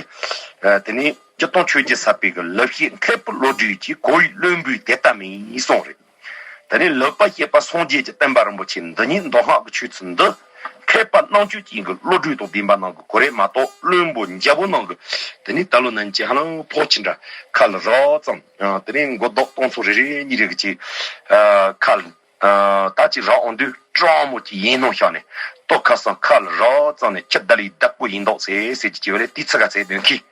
དེ་ནས་སྤྱིར་བཏང་ཆོས་བརྒྱུད་གསར་པའི་གི་ལེགས་བཤད་མཁས་པའི་བློ་གྲོས་ཀྱིས། གོ་བའི་བླུན་པོས་དེ་ལྟ་མིན་གསུངས་རེད། དེ་ནས་ལེགས་པར་བཤད་པ་སངས་རྒྱས་ཀྱི་བསྟན་པ་རིན་པོ་ཆེ་འདི་ཉིད། མདོ་སྔགས་ཀྱི་ཆོས་ཚུལ་འདི། མཁས་པ་རྣམ་དཔྱོད་ཅན་གྱི་བློ་གྲོས་དང་ལྡན་པ་རྣམས་ཀྱིས་གོ་རེད་མ་གཏོགས། བླུན་པོ་འཇའ་བོ་རྣམས་ཀྱིས་དེ་ནས་ད་ལོ་ནན་གྱི་ཧ་ལམ་ཕོག་ཕྱིན་འདྲ་ཁ་ལ་རག་ཙམ། དེ་ནས་མགོ་ལྡོག་གཏོང་ཚོ་རེ་རེ་གཉིས་རེ་གི་ཅིག་ཁ་ལ། ད་ཅིག་རག་འོང་དུས་སྤྲང་མོ་ཅིག་ཡིན་སྣང་ཤར་ནས། ལྟོ་ཁ་སང་ཁ་ལ་རག་ཙམ་ནས་ཁྱི་ད་ལི་བདག་པོ་ཡིན་མདོག་ཟེར་ཟེར་གྱི་ཅིག་ཡོད་རེད། དེའི་ཚིག་ཁ་ཚེ་དོན་གྱིས།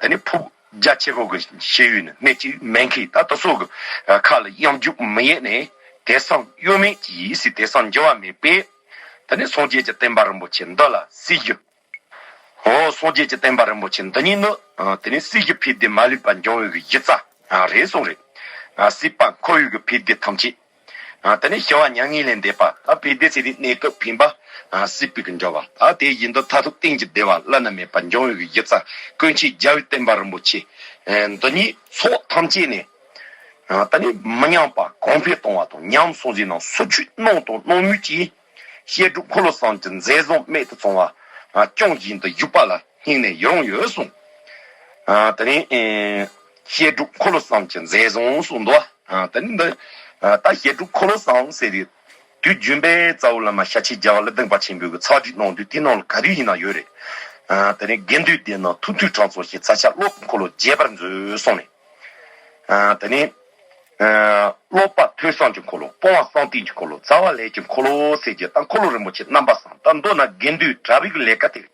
དེ་ནས་ཕུགས་རྒྱ་ཆེ་ཁོག་གི་ཤེས་ཡོན་ནི་སྣེ་གཅིག་མེད་མཁན། ད་དེ་སོགས་ཀྱི་ཁ་ལ་གཡང་རྒྱུག་མི་ཡེད་ནས། དེང་སང་གཡོ་མེད་ཀྱི་ཡིད་སྲིད་དེང་སང་འགྱུར་བ་མེད་པས། དེ་ནས་སངས་རྒྱས་ཀྱི་བསྟན་པ་རིན་པོ་ཆེ་འདི་ལ་སྲིད་ཞུ། འོ་སངས་རྒྱས་ཀྱི་བསྟན་པ་རིན་པོ་ཆེ་འདི་ཉིད་ནི། དེ་ནས་སྲིད་ཞུ་ཕུད་འདེབས་མ་ལུས་པ་འབྱུང་བའི་གི་གཞི་རྩ་རེད་གསུངས་རེད། སྲིད་པ་འཁོར་བའི་གི་ཕུད་འདེབས་ཐམས་ཅད། དེ་ནས་ཞི་བ་མྱ་ངན་ལས་འདས་པ། ད་ཕུད་འདེབས་ཟེར་དུས་གནས་སྐབས་ཕན་པ། སྲིད་པའི་གི་འབྱོར་བ། ད་དེ་བཞིན་དུ་མཐར་ཐུག་གཏན་གྱི་བདེ་བ་བླ་ན་མེད་པ་འབྱུང་བའི་གི་གཞི་རྩ། ཀུན་མཁྱེན་རྒྱལ་བའི་བསྟན་པ་རིན་པོ་ཆེ་འདི་ཉིད་ཚོགས་ཐམས་ཅད་ནས། ད་ནི་མི་ཉམས་པ་གོང་འཕེལ་གཏོང་བ་དང་། ཉམས་སོང་ཟིན་ན་སོར་ཆུད་གནང་དང་གནང་མུས་ཀྱིས། བཤད་སྒྲུབ་འཁོར་ལོ་གསུམ་གྱི་མཛད་བཟང་རྨད་དུ་བྱུང་བ་སྐྱོང་བཞིན་དུ་བཞུགས་པ་ལ་སྙིང་ནས་ཡི་རང་ཡོད་གསུངས། ད་ནི་བཤད་སྒྲུབ་འཁོར་ལོ་གསུམ་གྱི་མཛད་བཟང་གསུངས་འདུག་ད་ནི་འདི་ད་བཤད་སྒྲུབ་འཁོར་ལོ་གསུམ་ཟེར་དུས། དུས་རྒྱུན་པའི་རྩ་བོ་བླ་མ་ཤཱཀྱའི་རྒྱལ་བ་ཀླུ་ལྡིང་པ་ཆེན་པོའི་གི་ཚར་གཅིག་གནང་དུས་དེ་ནང་ལ་ག་དུས་ཡིན་ན་ཡོད་རེད། ད་ནི་དགེ་འདུན་སྡེ་རྣམས་ཐུགས་མཐུན་གྲངས་ཚང་ཞིང་། རྩ་ཤར་ཀློག་འཁོར་ལོ་རྒྱས་པར་མཛོད་གསུངས་ནས། ཨ། དེ་ནས། ཨ། ཀློག་པ་ཐོས་བསམ་གྱི་འཁོར་ལོ། སྤོང་བ་བསམ་གཏན་གྱི་འཁོར་ལོ། བྱ་བ་ལས་ཀྱི་འཁོར་ལོ་ཟེར་གྱི་ད་འཁོར་ལོ་རིན་པོ་ཆེ་རྣམ་པ་གསུམ། ད་མདོར་ན་དགེ་འདུན་གྲྭ་པའི་གི་ལས་ཀ་དེ་རེད།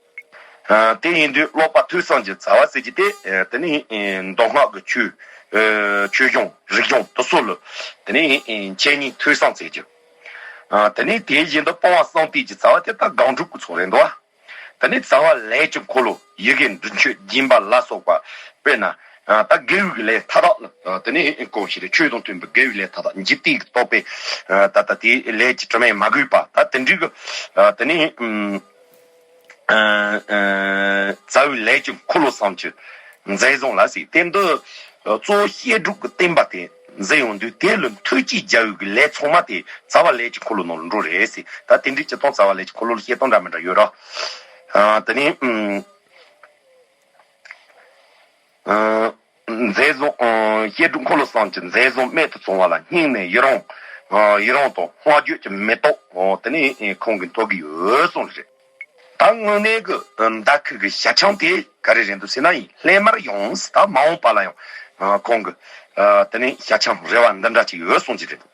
ཨ། དེ་ཡིན་དུས་ཀློག་པ་ཐོས་བསམ་གྱི་བྱ་བ་ཟེར་གྱི་དེ། ཨ། དེ་ནི་མདོ་སྔགས་ཀྱི་ཆོས། ཨ། ཆོས་གཞུང་རིག་གཞུང་དེ་ཚོ་ལ། དེ་ནི་འཆད་ཉན་ཐོས་བསམ་ཟེར་གྱི། ཨ། དེ་ནི་དེ་བཞིན་དུ་སྤོང་བ་བསམ་གཏན་གྱི་བྱ་བ་དེ་ད་སྒོམ་སྒྲུབ་ཀྱི་ཚོགས་རེད་འདུག་བ། ད་ནི་བྱ་བ་ལས་ཀྱི་འཁོར་ལོ། ཡི་གེ་འབྲུ་མཆོད་སྦྱིན་པ་ལ་སོགས་པ། དཔེར་ན། ཨ། ད་དགེ་བའི་ལས་མཐའ་དག་ལ། ཨ། དེ་ནི་གོང་ཞིག་རེད། ཆོས་དང་མཐུན་པའི་དགེ་བའི་ལས་མཐའ་དག་འཇིག་རྟེན་གྱི་རྟོག་པས། ཨ། ད་ལྟ་དེའི་ལས་ཀྱི་དྲི་མས་མ་གོས་པ། ད་དེ་འདྲའི་གི། ཨ། དེ་ནི། ཨུམ། ཨ། ཨ། བྱ་བའི་ལས་ཀྱི་འཁོར་ལོ་གསུམ་གྱི་མཛད་བཟང་ལ་ཟེར། དེ་འདི་གཙོ་བོ་བཤད་སྒྲུབ་ཀྱི་བསྟན་པ་དེ་མཛད་ཡོང་དུས། དེ་ལ་མཐུ་ཅིག་རྒྱབ་ཡོད་ཀྱི་ལས་ཚང་མ་དེ་བྱ་བ་ལས་ཀྱི་འཁོར་ལོ་ནང་ལ་འགྲོ་རེད་ཟེར། ད་དེ་འདྲའི་སྤྱིར་བཏང་བྱ་བ་ལས་ཀྱི་འཁོར་ལོ་ལ་བཤད་སྟངས་འདྲ་མི་འདྲ་ཡོད་ར། ཨ། དེ་ནས། ཨུམ། ཨ། མཛད་བཟང་། ཨ། བཤད་སྒྲུབ་འཁོར་ལོ་གསུམ་གྱི་མཛད་བཟང་རྨད་དུ་བྱུང་བ་ལ་སྙིང་ནས་ཡི་རང་། ཨ། ཡི་རང་དང་བསྔགས་བརྗོད་ཀྱི་མེ་ཏོག་དེ་ནས་ཁོང་གིས་འཐོར་གྱི་ཡོད་གསུངས་རེད། ད་དངོས་གནས་ཀྱི་མདའ་ཁུག་གི་ཞལ་ཆེམས་དེ་ག་རེ་རེད་འདུག་ཟེར་ན། ཡིན་སླད་མར་ཡང་ཟེར། ད་མ་འོངས་པ་ལ་ཡང་ཁོང་གི། ཨ། དེ་ནས་ཞལ་ཆེམས་རེ་བ་འདི་འདྲ་ཅིག་ཡོད་གསུངས་ཀྱི་རེད།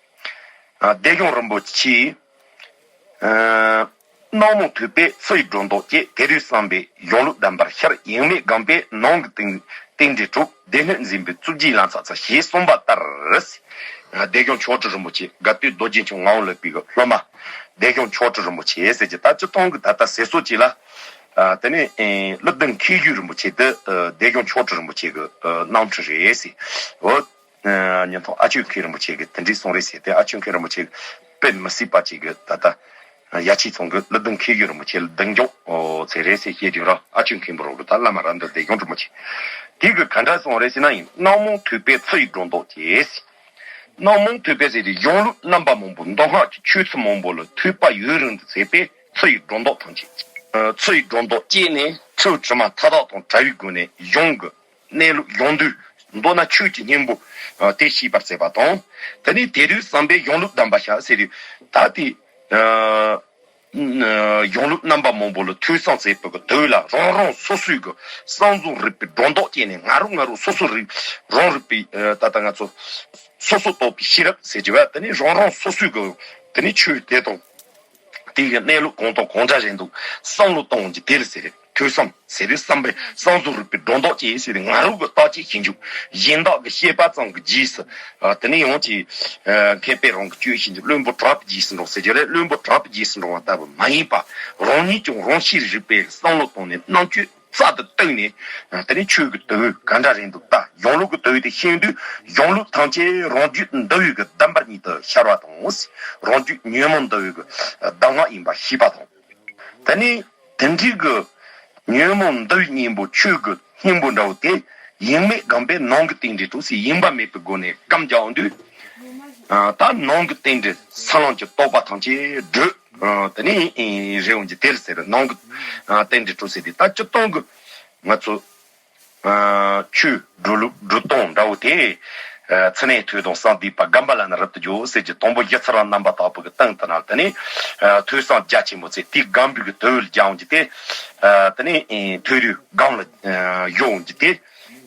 ཨ། སྡེ་གཞུང་རིན་པོ་ཆེའི། ཨ། སྣང་མུན་ཐུབ་པས་ཕྱི་ཡི་སྒྲོ་འདོགས་བཅད། དེ་དུས་བསམ་པས་གཞུང་ལུགས་གདམས་པར་ཤར། ཡེངས་མེད་སྒོམ་པས་ནང་གི་གཏིང་ རྟེན་འབྲེལ་དྲུག་སྡེ་སྣོད་འཛིན་པའི་གཙུག་གྱུར་ལམ་ཚང་ཚང་ཞེས་གསུངས་པ་ལྟར། བདེ་སྐྱོང་ཆོ་འཕྲུལ་རིན་པོ་ཆེ་དགའ་སྟོན་རྡོ་རྗེ་འཆང་ངག་དབང་བློ་གྲོས་ཀྱི་སློབ་མ། བདེ་སྐྱོང་ཆོ་འཕྲུལ་རིན་པོ་ཆེ་ཟེར་གྱི་ད་སྤྱིར་བཏང་གི་ད་ལྟ་ཟེར་སྲོལ་གཅིག་ལ། དེ་ནས་ཀླུ་ལྡིང་མཁས་བརྒྱུད་རིན་པོ་ཆེ་དེ་བདེ་སྐྱོང་ཆོ་འཕྲུལ་རིན་པོ་ཆེ་གི་རྣམ་འཕྲུལ་རེད་ཟེར། འོ། ཉན་ཐོང་ཨ་ཆོས་མཁས་རིན་པོ་ཆེ་གི་དེ་འདྲའི་གསུང་རེད་ཟེར་ཏེ་ཨ་ཆོས་མཁས་རིན་པོ་ཆེ་དཔེ་མི་སྲིད་པ་ཅིག་གི་ད་ལྟ། ཡ་ཆི་ཚང་གི་ཀླུ་ལྡིང་མཁས་བརྒྱུད་རིན་པོ་ཆེ་ལ་ལྡིང་སྐྱོང་ཚེ་རེ་ཟེར་བཤད་རྒྱུ་ར་ཨ་ཆོས་མཁན་པོ་རོགས་ལ་ད་བླ་མ་རབ་འདི་བདེ་སྐྱོང་རིན་པོ་ཆེ། དེ་གི་ག་འདྲ་གསུང་རེད་ཟེར་ན་ཡིན་སྣང་མང་ཐོས་པས་ཚུལ་ཡི་སྒྲོ་འདོགས་ཀྱིས། སྣང་མང་ཐོས་པས་ཟེར་དེ་གཞུང་ལུགས་རྣམ་པ་མང་པོ་མདོ་སྔགས་ཀྱི་ཆོས་ཚུལ་མང་པོ་ལ་ཐོས་པ་ཡུན་རིང་དུ་བྱས་པས་ཚུལ་ཡི་སྒྲོ་འདོགས་ཐམས་ཅད། ཚུལ་ཡི་སྒྲོ་འདོགས་བཅད་ནས་ཚུལ་དྲི་མ་མཐའ་དག་དང་བྲལ་བའི་སྒོ་ནས་གཞུང་གི་གནས་ལུགས་གཞུང་དུ་མདོར་ན་ཆོས་ཀྱི་སྙིང་པོ་དེ་ཤེས་པར་མཛད་པ་དང་། དེ་ནས་དེ་དུས་བསམ་པས་གཞུང་ལུགས་གདམས་པ་བྱ་ཟེར་དུས་ད་དེ། གཞུང་ལུགས་རྣམ་པ་མང་པོ་ལ་ཐོས་བསམ་མཛད་པའི་དུས་ལ་རང་རང་སོ་སོའི་གི་བསམ་བཟོ་རིག་པའི་སྒྲོ་འདོགས་བཅད་ནས་ང་རང་ང་རང་སོ་སོ་རིག་རང་རིག་པའི་ད་ལྟ་ང་ཚོ་སོ་སོ་རྟོགས་པའི་ཤེས་རབ་ཟེར་གྱི་བ་དེ་ནས་རང་རང་སོ་སོའི་གི་དེ་ནས་ཆོས་དེ་དང་དེའི་གི་གནས་ལུགས་གང་དང་གང་འདྲ་རེད་འདུག་བསམ་བློ་གཏོང་གི་དེ་ལ་ཟེར་རེད། ཐོས་བསམ་ཟེར་དུས་བསམ་པའི་བསམ་གཟུགས་རིག་པའི་སྒྲོ་འདོགས་ཅེས་ཟེར་ཏེ་ང་རང་གི་བརྟག་དཔྱད་ཞིབ་འཇུག་གཞན་དག་གི་བཤད་པ་ཙམ་གྱི་རྗེས་སུ། དེ་ནས་ཡང་ཅིག་མཁས་པས་རང་གི་སྤྱོད་ཞིབ་འཇུག་བླུན་པོ་གྲགས་པའི་རྗེས་སུ་འགྲོ་ཟེར་རྒྱུ་རེད། བླུན་པོ་གྲགས་པའི་རྗེས་སུ་འགྲོ་བ་ལྟ་བུ་མ་ཡིན་པ་རང་ཉིད་ཀྱང་རང་ཤེས་རིག་པའི་བསམ་བློ་བཏང་ནས་རྣམ་དཔྱོད་རྩལ་དུ་བཏོན་ནས་དེ་ནས་ཆོས་ཀྱི་དོན་ག་འདྲ་རེད་འདུག་ལྟ་གཞུང་ལུགས་ཀྱི་དོན་དེ་ཤེས་དུས་གཞུང་ལུགས་ཐམས་ཅད་རང་རྒྱུད་འདུལ་བའི་གི་གདམས་པ་ཉིད་དུ་ཤར་བ་དང་། རང་རྒྱུད་ཉོན་མོངས་འདུལ་བའི་གི་གདམས་ངག་ཡིན་པ་ཤེས་པ་དང་། དེ་ནས་དེ་འདྲའི་གི་ཉོན་མོངས་འདུལ་བའི་གཉེན་པོ་ཆོས་ཀྱི་སྙིང་པོ་འདྲ་བོ་དེ་ཡེངས་མེད་སྒོམ་པས་ནང་གི་རྟེན་འབྲེལ་དྲུག་སའི་ཡེངས་པ་མེད་པའི་སྒོ་ནས་སྒོམ་རྒྱག་འོང་དུས། ད་ནང་གི་རྟེན་འབྲེལ་ས་ལམ་གྱི་རྟོགས་པ་ཐམས་ཅད་བགྲོད། དེ་ནས་རེ་འོང་གི་དེར་ཟེར་ནང་གི་རྟེན་འབྲེལ་དྲུག་སའི་དེ་ད་སྤྱིར་བཏང་གི་ང་ཚོ། ཆོས་སྒྲུབ་ལུགས་སྒྲུབ་སྟངས་འདྲ་བོ་དེ། ཚུལ་གནས་ཐོས་དང་བསམ་གཏན་པ་སྒོམ་པ་ལ་ནི་རབ་ཏུ་འཇུག་ཟེར་གྱི་དང་པོ་རྗེ་ཚེ་རིང་རྣམ་པར་དག་པའི་གི་སྟེང་དུ་ན་དེ་ནས་ཐོས་བསམ་རྒྱ་ཆེན་པོ་ཚེ་དེའི་སྒོམ་པའི་གི་དོན་ལ་སྦྱང་གྱི་དེ། དེ་ནས་ཐོས་རིག་སྒོམ་ལ་གཞོལ་གྱི་དེ།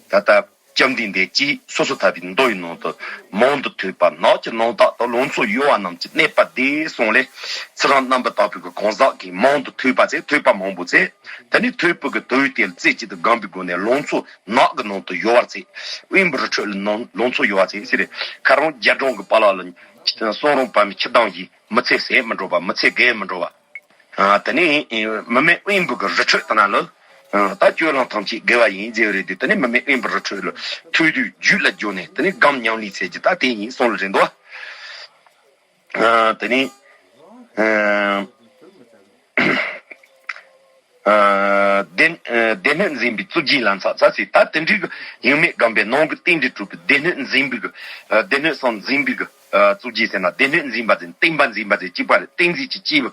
ད་ལྟ་བཅོམ་ལྡན་འདས་ཀྱིས་སོ་སོ་ཐར་པའི་མདོ་ཡི་ནང་དུ་མང་དུ་ཐོས་པ་ནགས་ཀྱི་ནང་དག་ཏུ་ལང་ཚོ་གཡོ་བ་རྣམས་ཀྱི་གནས་པ་བདེ་གསུངས་ལས་ཚེ་རིང་རྣམ་པར་དག་པའི་གི་གང་ཟག་གིས་མང་དུ་ཐོས་པ་ཚེ་ཐོས་པ་མང་པོ་ཚེ། དེ་ནས་ཐོས་པའི་གི་དོན་དེ་ལ་རྩེ་གཅིག་ཏུ་སྒོམ་པའི་སྒོ་ནས་ལང་ཚོ་ནགས་ཀྱི་ནང་དུ་གཡོ་བར་བྱེད། དབེན་པའི་རི་ཁྲོད་ལ་ནང་ལང་ཚོ་གཡོ་བར་བྱེད་ཟེར་རེད། ཁ་རང་རྒྱ་གྲོང་གི་པཱ་ལགས་ལ་གསུང་རབ་པ་མི་ཁྱི་དང་བཞིན་མི་ཚེ་ཟད་མི་འགྲོ་བ་མི་ཚེ་རྒས་མི་འགྲོ་བ། དེ་ནས་མི་མེད་དབེན་པའི་གི་རི་ཁྲོད་དེ་ན་ལ། ད་སྤྱོད་ལམ་ཐམས་ཅད་དགེ་བ་ཡིན་ཟེར་རེད་དེ་དེ་ནས་མི་མེད་དབེན་པའི་རི་ཁྲོད་ལ་ཐོས་དུས་རྒྱུད་ལ་འཇོག་ནས་དེ་ནས་སྒོམ་ཉམས་ལེན་བྱེད་ཀྱི་ད་དེ་ཡིན་གསུངས་ལ་རེད་འདུག་དེ་ནས། སྡེ་སྡེ་སྣོད་འཛིན་པའི་གཙུག་གྱུར་ལམ་ཚང་ཚ་ཟེར་ད་དེ་འདྲའི་གི་ཡེངས་མེད་སྒོམ་པའི་ནང་གི་རྟེན་འབྲེལ་གྲུབ་པའི་སྡེ་སྣོད་འཛིན་པའི་གི་སྡེ་སྣོད་སམ་འཛིན་པའི་གི་གཙུག་གྱུར་ཟེར་ན་སྡེ་སྣོད་འཛིན་པ་ཟེར་བསྟན་པ་འཛིན་པ་ཟེར་གཅིག་པ་རེད། བསྟན་འཛིན་གྱི་གཅིག་པ།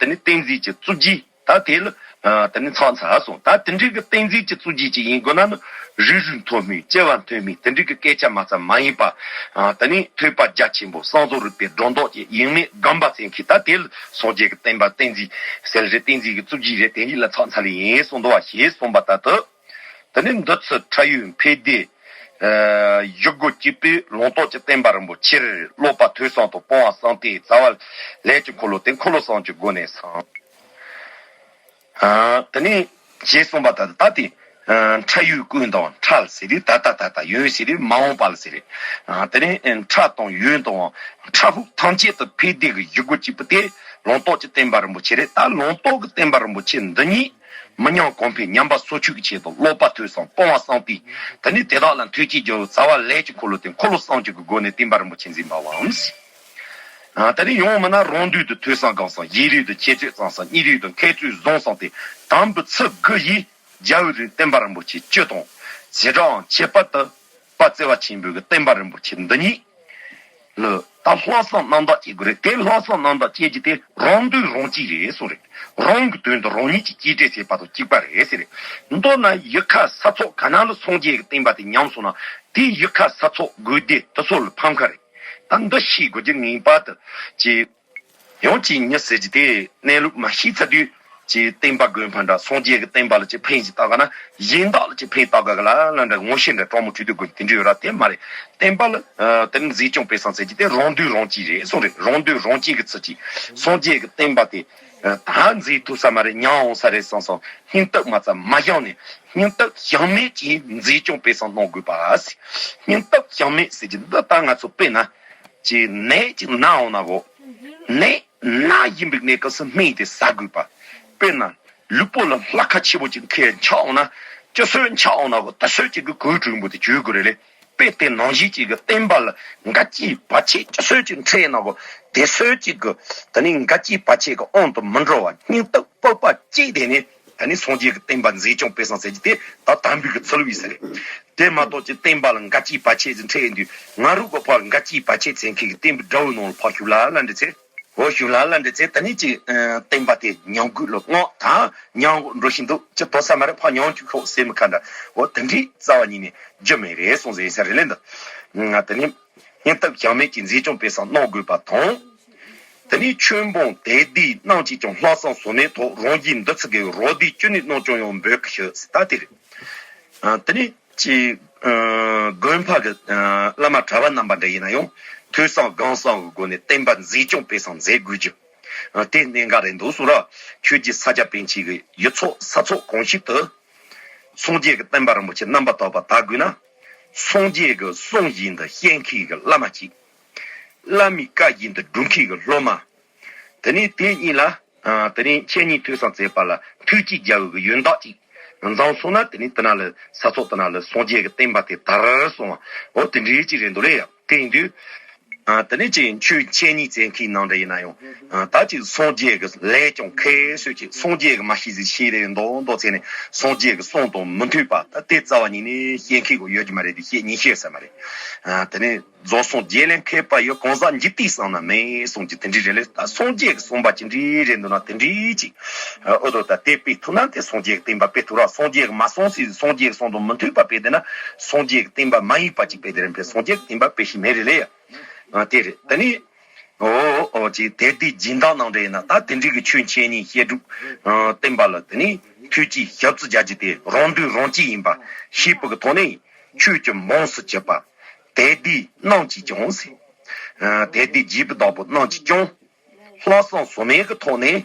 དེ་ནི་བསྟན་འཛིན་གྱི་གཙུག་གྱུར་ད་དེ་ལ་དེ་ནི་ཚང་ཚ་སོང་ད་དེ་འདྲའི་གི་བསྟན་འཛིན་གྱི་གཙུག་གྱུར་ཅིག་ཡིན་དགོས་ན་ནི་རིགས་རུས་མཐོ་དམན་སྐྱེ་བ་མཐོ་དམན་དེ་འདྲའི་གི་སྐད་ཆ་མ་ཚད་མ་ཡིན་པ། དེ་ནི་ཐོས་པ་རྒྱ་ཆེན་པོ་བསམ་གཟུགས་རིག་པའི་སྒྲོ་འདོགས་ཀྱི་ཡེངས་མེད་སྒོམ་པ་ཅན་གྱིས་ད་དེ་ལ་སངས་རྒྱས་ཀྱི་བསྟན་པ་བསྟན་འཛིན་ཟེར་རེད། བསྟན་འཛིན་གྱི་གཙུག་གྱུར་རེད། དེ་གཉིས་ལ་ཚང་ཚ་ལེ་ཡིན་གསུངས་འདུག་བ་ཞེས་གསུངས་པ་ལྟར་དུ། དེ་ནས་འདི་ཚུ་ཁྲ་ཡོད་འཕེལ་དེ། བཞི་སྒོ་གཅིག་པའི་ལུང་རྟོགས་ཀྱི་བསྟན་པ་རིན་པོ་ཆེར་སློབ་པ་ཐོས་བསམ་དང་སྤོང་བ་བསམ་གཏན་རྩ་བ་ལས་ཀྱི་འཁོར་ལོ་སྟེ་འཁོར་ལོ་གསུམ་གྱི་སྒོ་ནས་སངས། དེ་ནས་ཞེས་གསུངས་པ་ལྟར་ད་དེ། ཁྲ་ཡོད་ཀུན་དང་ཁྲ་ལ་ཟེར་རེད། ད་ལྟ་ད་ལྟ་ཡོད་ཟེར་རེད། མ་འོངས་པ་ལ་ཟེར་རེད། དེ་ནས་ཁྲ་དང་ཡོད་དང་ཁྲ་ཕུག་ཐམས་ཅད་དུ་འཕེལ་དེ་གི་བཞི་སྒོ་གཅིག་པུ་སྟེ་ལུང་རྟོགས་ཀྱི་བསྟན་པ་རིན་པོ་ཆེ་རེད། ད་ལུང་རྟོགས་ཀྱི་བསྟན་པ་རིན་པོ་ཆེ་འདི་ཉིད། མི་ཉམས་གོང་འཕེལ་ཉམས་པ་སོར་ཆུད་ཀྱི་ཆེད་དུ་སློབ་པ་ཐོས་བསམ་སྤོང་བ་བསམ་གཏན། དེ་ནས་དེ་དག་ལ་མཐུ་ཆེན་སྦྱོར་རྩ་བ་ལས་ཀྱི་འཁོར་ལོ་སྟེ་འཁོར་ལོ་བསམ་གྱུར་གྱི་སྒོ་ནས་བསྟན་པ་རིན་པོ་ཆེ་འཛིན་པའམ། དེ་ནས་ཡང་མིན་ན་རང་དུས་དུ་ཐོས་བསམ་སྒོམ་བསམ་གཞན་དུས་དུ་འཆད་རྩོད་བསམ་བསམ་གཉིས་དུས་དུ་མཁས་བཙུན་བཟུང་བསམ་སྟེ་དམ་པའི་ཚུལ་དགུ་ཡིས་རྒྱལ་བའི་རིགས་བསྟན་པ་རིན་པོ་ཆེ་བཅུ་དང་བྱེ་བྲག་ཁྱད་པར་དུ་དཔལ་བརྩེ་བ་ཆེན་པོའི་བསྟན་པ་རིན་པོ་ཆེ་འདི་ཉིད། ལ་ད་ལྷག་བསམ་རྣམ་དག་བྱེད་དགོས་རེད། དེ་ལྷག་བསམ་རྣམ་དག་བྱེད་རྒྱུ་དེ་རང་དོན་རང་གཅེས་རེད་སོ་རེད། རང་གི་དོན་དུ་རང་ཉིད་ཀྱིས་གཅེས་སྤྲས་བྱེད་པ་དང་གཅིག་པ་རེད་ཟེར་རེད། མདོར་ན་ཡུལ་ཁ་ས་ཐོག་ག་ན་ལ་སངས་རྒྱས་ཀྱི་བསྟན་པ་དེ་ཉམས་སོང་ན་དེ་ཡུལ་ཁ་ས་ཐོག་དགོས་སྡེ་དེ་ཚོ་ལ་ཕམ་ཁ་རེད། ད་འདི་ཤེས་དགོས་རྒྱུ་ངེས་པར་དུ་ཅེས། ཡང་ཅིག་མྱི་ཟེར་རྒྱུ་དེ་གནས་ལུགས་མ་ཤེས་ཚར་དུས། ཅིག་བསྟན་པ་དགོན་པ་འདྲ་སངས་རྒྱས་ཀྱི་བསྟན་པ་ལ་ཅིག་ཕན་ཞིག་བཏགས་ག་ན་གཞན་དག་ལ་ཅིག་ཕན་བཏགས་ག་ག་ལ་ལ་འདྲ་ངོ་ཤེས་འདྲ་དྲང་མོ་འཁྲུལ་དུ་དགོས་དེ་འདྲ་ཡོད་ར་དེ་མ་རེད། བསྟན་པ་ལ་དེ་ནི་མཛེས་ལྗོངས་དཔེ་བཟང་ཟེར་གྱི་དེ་རང་དོན་རང་གཅེས་རེད་གསུངས་རེད། རང་དོན་རང་གཅེས་ཀྱི་ཚུལ་གྱིས་སངས་རྒྱས་ཀྱི་བསྟན་པ་དེ་ད་མཛེས་ཐུབ་ས་མ་རེད། ཉམས་འོང་ས་རེད་བསམ་སོང་། སྙིང་སྟོབས་མ་ཚད་མ་བཞག་ནས་སྙིང་སྟོབས་བྱང་མེད་ཀྱིས་མཛེས་ལྗོངས་དཔེ་བཟང་གནང་དགོས་པ། སྙིང་སྟོབས་བྱང་མེད་ཟེར་གྱི་འདི་ད་ང་ཚོ་དཔེར་ན་ཅིག་ནད་ཅིག་ན་འོང་ན་གོ་ནད། ན་བཞིན་པའི་གནས་སྐབས་སུ་སྨན་དེ་ཟ་དགོས་པ། དཔེར་ན་ལུས་པོ་ལ་ལྷ་ཁ་ཆེ་པོ་ཅིག་ཁས་འཆག་འོང་ན་ཅི་སྲོད་འཆག་འོང་ན་གོ་དེ་སྲོད་ཅིག་གི་གོས་དྲོན་པོ་དེ་གྱོན་དགོས་རེད་ལེ། དཔེ་དེ་ནང་བཞིན་ཅིག་གི་བསྟན་པ་ལ་འགལ་གྱི་བར་ཆད་ཅི་སྲོད་ཅིག་འཕྲད་ན་གོ་དེ་སྲོད་ཅིག་གི་དེ་ནི་འགལ་གྱི་བར་ཆད་ཀྱི་དབང་དུ་མི་འགྲོ་བ་སྙིང་སྟོབས་སྤོབས་པ་བསྐྱེད་དེ་ནི་དེ་ནི་སངས་རྒྱས་ཀྱི་བསྟན་པ་མཛེས་ལྗོངས་དཔེ་བཟང་ཟེར་གྱི་དེ་ད་དམ་པའི་གི་ཚུལ་བའི་ཟེར་རེད། དེ་མ་གཏོགས་ཀྱི་བསྟན་པ་ལ་འགལ་གྱི་བར་ཆད་ཅིག་འཕྲད་ཡིན་དུས་ང་རུ་གོ་ཕར་འགལ་གྱི་བར་ཆད་ཟེར་མཁན་གྱི་བསྟན་པའི་དགྲ་བོའི་ནང་ལ་ཕར་ཞུགས་ལ་ལ་འདྲི་ཚེ། འོ་ཞུ་ལ་ལ་འདྲི་ཚེ་ད་ནི་ཅིག་ཨ་བསྟན་པ་དེ་ཉམས་རྒུད་ལ་སྔོག་དང་ཉམས་འགྲོ་བཞིན་འདུག་ཅི་དོ་ས་མ་རེད། ཕ་ཉམས་ཅིག་ཤོག་ཟེར་མི་ཁ་འདྲ། འོ་དེ་འདྲའི་རྩ་བ་ཉིད་ནས་རྒྱུ་མེད་རེད་གསུངས་ཟེར་ས་རེད་ལན་འདི། ང་ད་ནི་སྙིང་སྟོབས་བྱང་མེད་ཀྱི་མཛེས་ལྗོངས་དཔེ་བཟང་གནང་དགོས་པ་དང་། དེ་ནས་ཆོས་འབངས་དད་ལྡན་རྣམས་ཀྱིས་ཀྱང་ལྷག་བསམ་ཟོལ་མེད་ཐོག་རང་རྒྱུད་འདི་ཚུ་དགེ་བའི་རོ་བདུད་ཅི་ནུས་གནང་སྐྱོང་ཡང་འབོད་སྐུལ་ཞུ་ཟེར་ད་དེ་རེད། ཨ་དེ་ནས། ཅིག་ཨ་དགོན་པ་གི་ཨ་བླ་མ་གྲྭ་པ་རྣམ་པ་འདྲ་ཡིན་ན་ཡང་ཐོས་བསམ་སྒོམ་གསུམ་གྱི་སྒོ་ནས་བསྟན་པ་མཛེས་ལྗོངས་དཔེ་བཟང་མཛད་དགོས་རྒྱུ། ཨ་དེ་གནད་འགག་རེད་འདུག་གསུངས་ར། ཆོས་རྗེ་ས་སྐྱ་པཎ་ཆེན་གྱི་ཡུལ་ཚོགས་ས་ཚོགས་གང་ཞིག་ཏུ། སངས་རྒྱས་ཀྱི་བསྟན་པ་རིན་པོ་ཆེ་རྣམ་པར་དག་པ་དར་དགོས་ན། སངས་རྒྱས་ཀྱི་གསུང་བཞིན་དུ་བཤད་མཁན་གྱི་བླ་མ་གཅིག་བླ་མའི་བཀའ་བཞིན་དུ་སྒྲུབ་མཁན་གྱི་སློབ་མ། དེ་ནས་དེ་གཉིས་ལ། ཨ་དེ་ནས་འཆད་ཉན་ཐོས་བསམ་མཛད་པ་ལ་ཐུགས་རྗེ་རྒྱལ་བའི་ཡོན་བདག་ཅིག་འཛོམས་སོང་ན་དེ་ནས་དེ་ན་ལ་ས་ཚོགས་དེ་ན་ལ་སངས་རྒྱས་ཀྱི་བསྟན་པ་དེ་དར་སོང་བ། འོ་དེ་འདྲའི་ཅིག་རེད་འདུག་ལེ་ཡ། དེ་ཡིན་དུས། ཨ་དེ་ནས་ཅིག་ཆོས་འཆད་ཉན་མཛད་མཁན་ནང་འདྲ་ཡིན་ན་ཡང་། ཨ་ད་ཅིག་སངས་རྒྱས་ཀྱི་ལས་ཀྱང་མཁས་སོས་ཀྱི་སངས་རྒྱས་ཀྱི་མ་ཤེས་ཟིག་ཤེས་རེ་མདོག་མདོག་བྱས་ནས་སངས་རྒྱས་ཀྱི་གསུང་དང་མི་མཐུན་པ་ད་དེ་རྩ་བ་ཉིད་ནས་བཤད་མཁན་གྱི་ཡོད་ཀྱི་མ་རེད་དེ་བཤད་ཉན་ཤེས་ས་མ་རེད། ཨ་དེ་ནས། རྫོགས་སངས་རྒྱས་ལས་མཁས་པ་ཡོད། གང་ཟག་འཇིག་རྟེན་གསུམ་ན་མེད་གསུངས་ཀྱི་དེ་འདྲའི་རེད་ལེ། ད་སངས་རྒྱས་ཀྱི་གསུངས་པ་ཅི་འདྲའི་རེད་འདུག་ན་དེ་འདྲའི་ཅིག་ཨོ་དོ་ད་དེ་དཔེ་ཐུབ་ན་དེ་སངས་རྒྱས་ཀྱི་བསྟན་པ་དཔེ་ཐུབ་ར། སངས་རྒྱས་ཀྱི་མ་གསུངས་སྲིད་སངས་རྒྱས་ཀྱི་གསུང་དང་མི་མཐུན་པ་དཔེ་དེ་ན་སངས་རྒྱས་ཀྱི་བསྟན་པ་མ་ཡིན་པ་ཅིག་དཔེ་དེ་རེད་པས། སངས་རྒྱས་ཀྱི་བསྟན་པ་དཔེ་ཞིག་མེད་རེད་ལེ་ཡ། ཨ་དེ་རེད་དེ་ནི། ཨོ་ཨོ་ཅིག་དད་ལྡན་སྦྱིན་བདག་ནང་འདྲ་ཡིན་ན་ད་དེ་འདྲའི་གི་ཆོས་འཆད་ཉན་བཤད་སྒྲུབ་ཨ་བསྟན་པ་ལ་དེ་ནི་ཐུགས་ཀྱི་ཞབས་ཕྱི་རྒྱག་རྒྱུ་དེ་རང་དོན་རང་གཅེས་ཡིན་པ་ཤེས་པ་གི་ཐོག་ནས། ཆོས་ཀྱི་འབངས་སུ་གྱུར་པ། དད་ལྡན་རྣམས་ཀྱིས་ཀྱང་ཟེར། ཨ་དད་ལྡན་རྗེས་པའི་བདག་པོ་རྣམས་ཀྱིས་ཀྱང་། ལྷག་བསམ་ཟོལ་མེད་ཀྱི་ཐོག་ནས་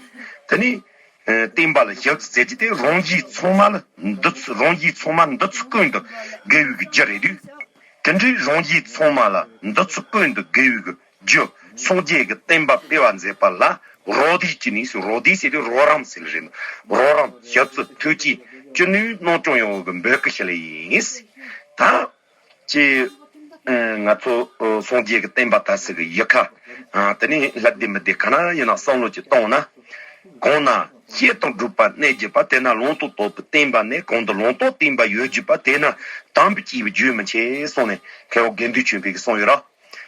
དེ་ནི། ཨ་བསྟན་པ་ལ་ཞབས་ཕྱི་མཛད་རྒྱུ་དེ་རང་གཞན་ཚང་མ་ལ་འདི་ཚུ་རང་གཞན་ཚང་མ་འདི་ཚུ་ཀུན་ཏུ་དགེ་བའི་གི་རྒྱུ་རེད་དུས། དེ་འདྲའི་རང་གཞན་ཚང་མ་ལ་འདི་ཚུ་ཀུན་ཏུ་དགེ་བའི་གི་རྒྱུ་སངས་རྒྱས་ཀྱི་བསྟན་པ་སྤེལ་བར་མཛད་པ་ལ་རོགས་འདེགས་ཀྱི་ནུས་སུ་རོགས་འདེགས་ཟེར་དུས་རོགས་རམ་ཟེར་ལེ་རེད། རོགས་རམ་ཞབས་ཕྱི་ཐུགས་རྗེ་ཅི་ནུས་གནང་སྐྱོང་ཡོང་བའི་འབོད་སྐུལ་ཞུ་ལེ་ཡིན། ད་ཅེས་ང་ཚོ་སངས་རྒྱས་ཀྱི་བསྟན་པ་དར་སའི་གི་ཡུལ་ཁ་དེ་ནས་ལྷ་སྡེ་མི་སྡེ་ག་ན་ཡིན་ན་བསམ་བློ་ཅིག་གཏོང་ན། གང་ན་བཤད་དང་སྒྲུབ་པ་གནས་གྱུར་པ། དེ་ན་ལུང་རྟོགས་དོག་པའི་བསྟན་པ་གནས། གང་དུ་ལུང་རྟོགས་བསྟན་པ་ཡོད་གྱུར་པ། དེ་ན་དམ་པའི་སྐྱེས་བུ་རྒྱུན་མི་འཆད་གསུངས་ནས་མཁས་པ་དགེ་འདུན་ཆོས་འཕེལ་གྱིས་གསུངས་ཡོད་ར།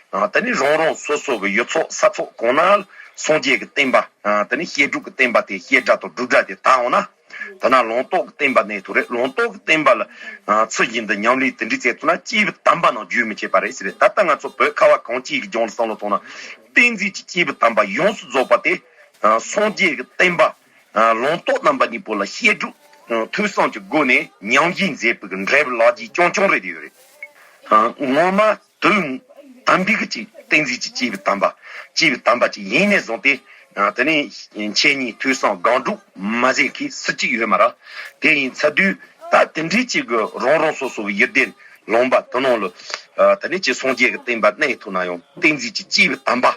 ཨ་དེ་ནི་རང་རང་སོ་སོ་གི་ཡུལ་ཚོ་ས་ཚོ་གང་ན་སངས་རྒྱས་ཀྱི་བསྟན་པ་ཨ་དེ་ནི་བཤད་སྒྲུབ་ཀྱི་བསྟན་པ་དེ་བཤད་སྒྲ་དང་སྒྲུབ་སྒྲ་དེ་དར་འོང་ན། དེ་ན་ལུང་རྟོགས་ཀྱི་བསྟན་པ་གནས་ཐུབ་རེད། ལུང་རྟོགས་ཀྱི་བསྟན་པ་ལ་ཨ་ཚུལ་བཞིན་དུ་ཉམས་ལེན་དེ་འདྲའི་བྱས་ཐུབ་ན་སྐྱེས་བུ་དམ་པ་རྣམས་རྒྱུན་མི་འཆད་པ་རེད་ཟེར་རེད། ད་ལྟ་ང་ཚོ་བོད་ཁ་བ་གངས་ཅན་གྱི་ལྗོངས་ལ་བསམ་བློ་ཐོངས་ན་བསྟན་འཛིན་གྱི་སྐྱེས་བུ་དམ་པ་ཡོངས་སུ་རྫོགས་པ་དེ་ཨ་སངས་རྒྱས་ཀྱི་བསྟན་པ་ཨ་ལུང་རྟོགས་རྣམ་པ་གཉིས་པོ་ལ་བཤད་སྒྲུབ་ཨ་ཐོས་བསམ་གྱི་སྒོ་ནས་ཉམས་བཞེས་མཛད་པའི་གི་འབྲས་བུ་ལག་རྗེས་རྐྱང་རྐྱང་རེད་ཡོད་རེད། ཨ་ངོ་མ་དུས་དམ་པའི་གི་ཅིག་བསྟན་འཛིན་གྱི་སྐྱེས་བུ་དམ་པ་སྐྱེས་བུ་དམ་པ་ཅིག་ཡིན་ནས་བཟུང་སྟེ་ཨ་དེ་ནས་འཆད་ཉན་ཐོས་བསམ་སྒོམ་སྒྲུབ་མ་བྱས་མཁན་སུ་གཅིག་ཡོད་མ་རེད། དེ་ཡིན་ཚར་དུས་ད་དེ་འདྲའི་ཅིག་གི་རང་རང་སོ་སོ་གི་ཡུལ་སྡེ་ལུང་པ་དེ་ནང་ལ་ཨ་དེ་ནས་ཅིག་སངས་རྒྱས་ཀྱི་བསྟན་པ་གནས་ཐུབ་ན་ཡང་བསྟན་འཛིན་གྱི་སྐྱེས་བུ་དམ་པ་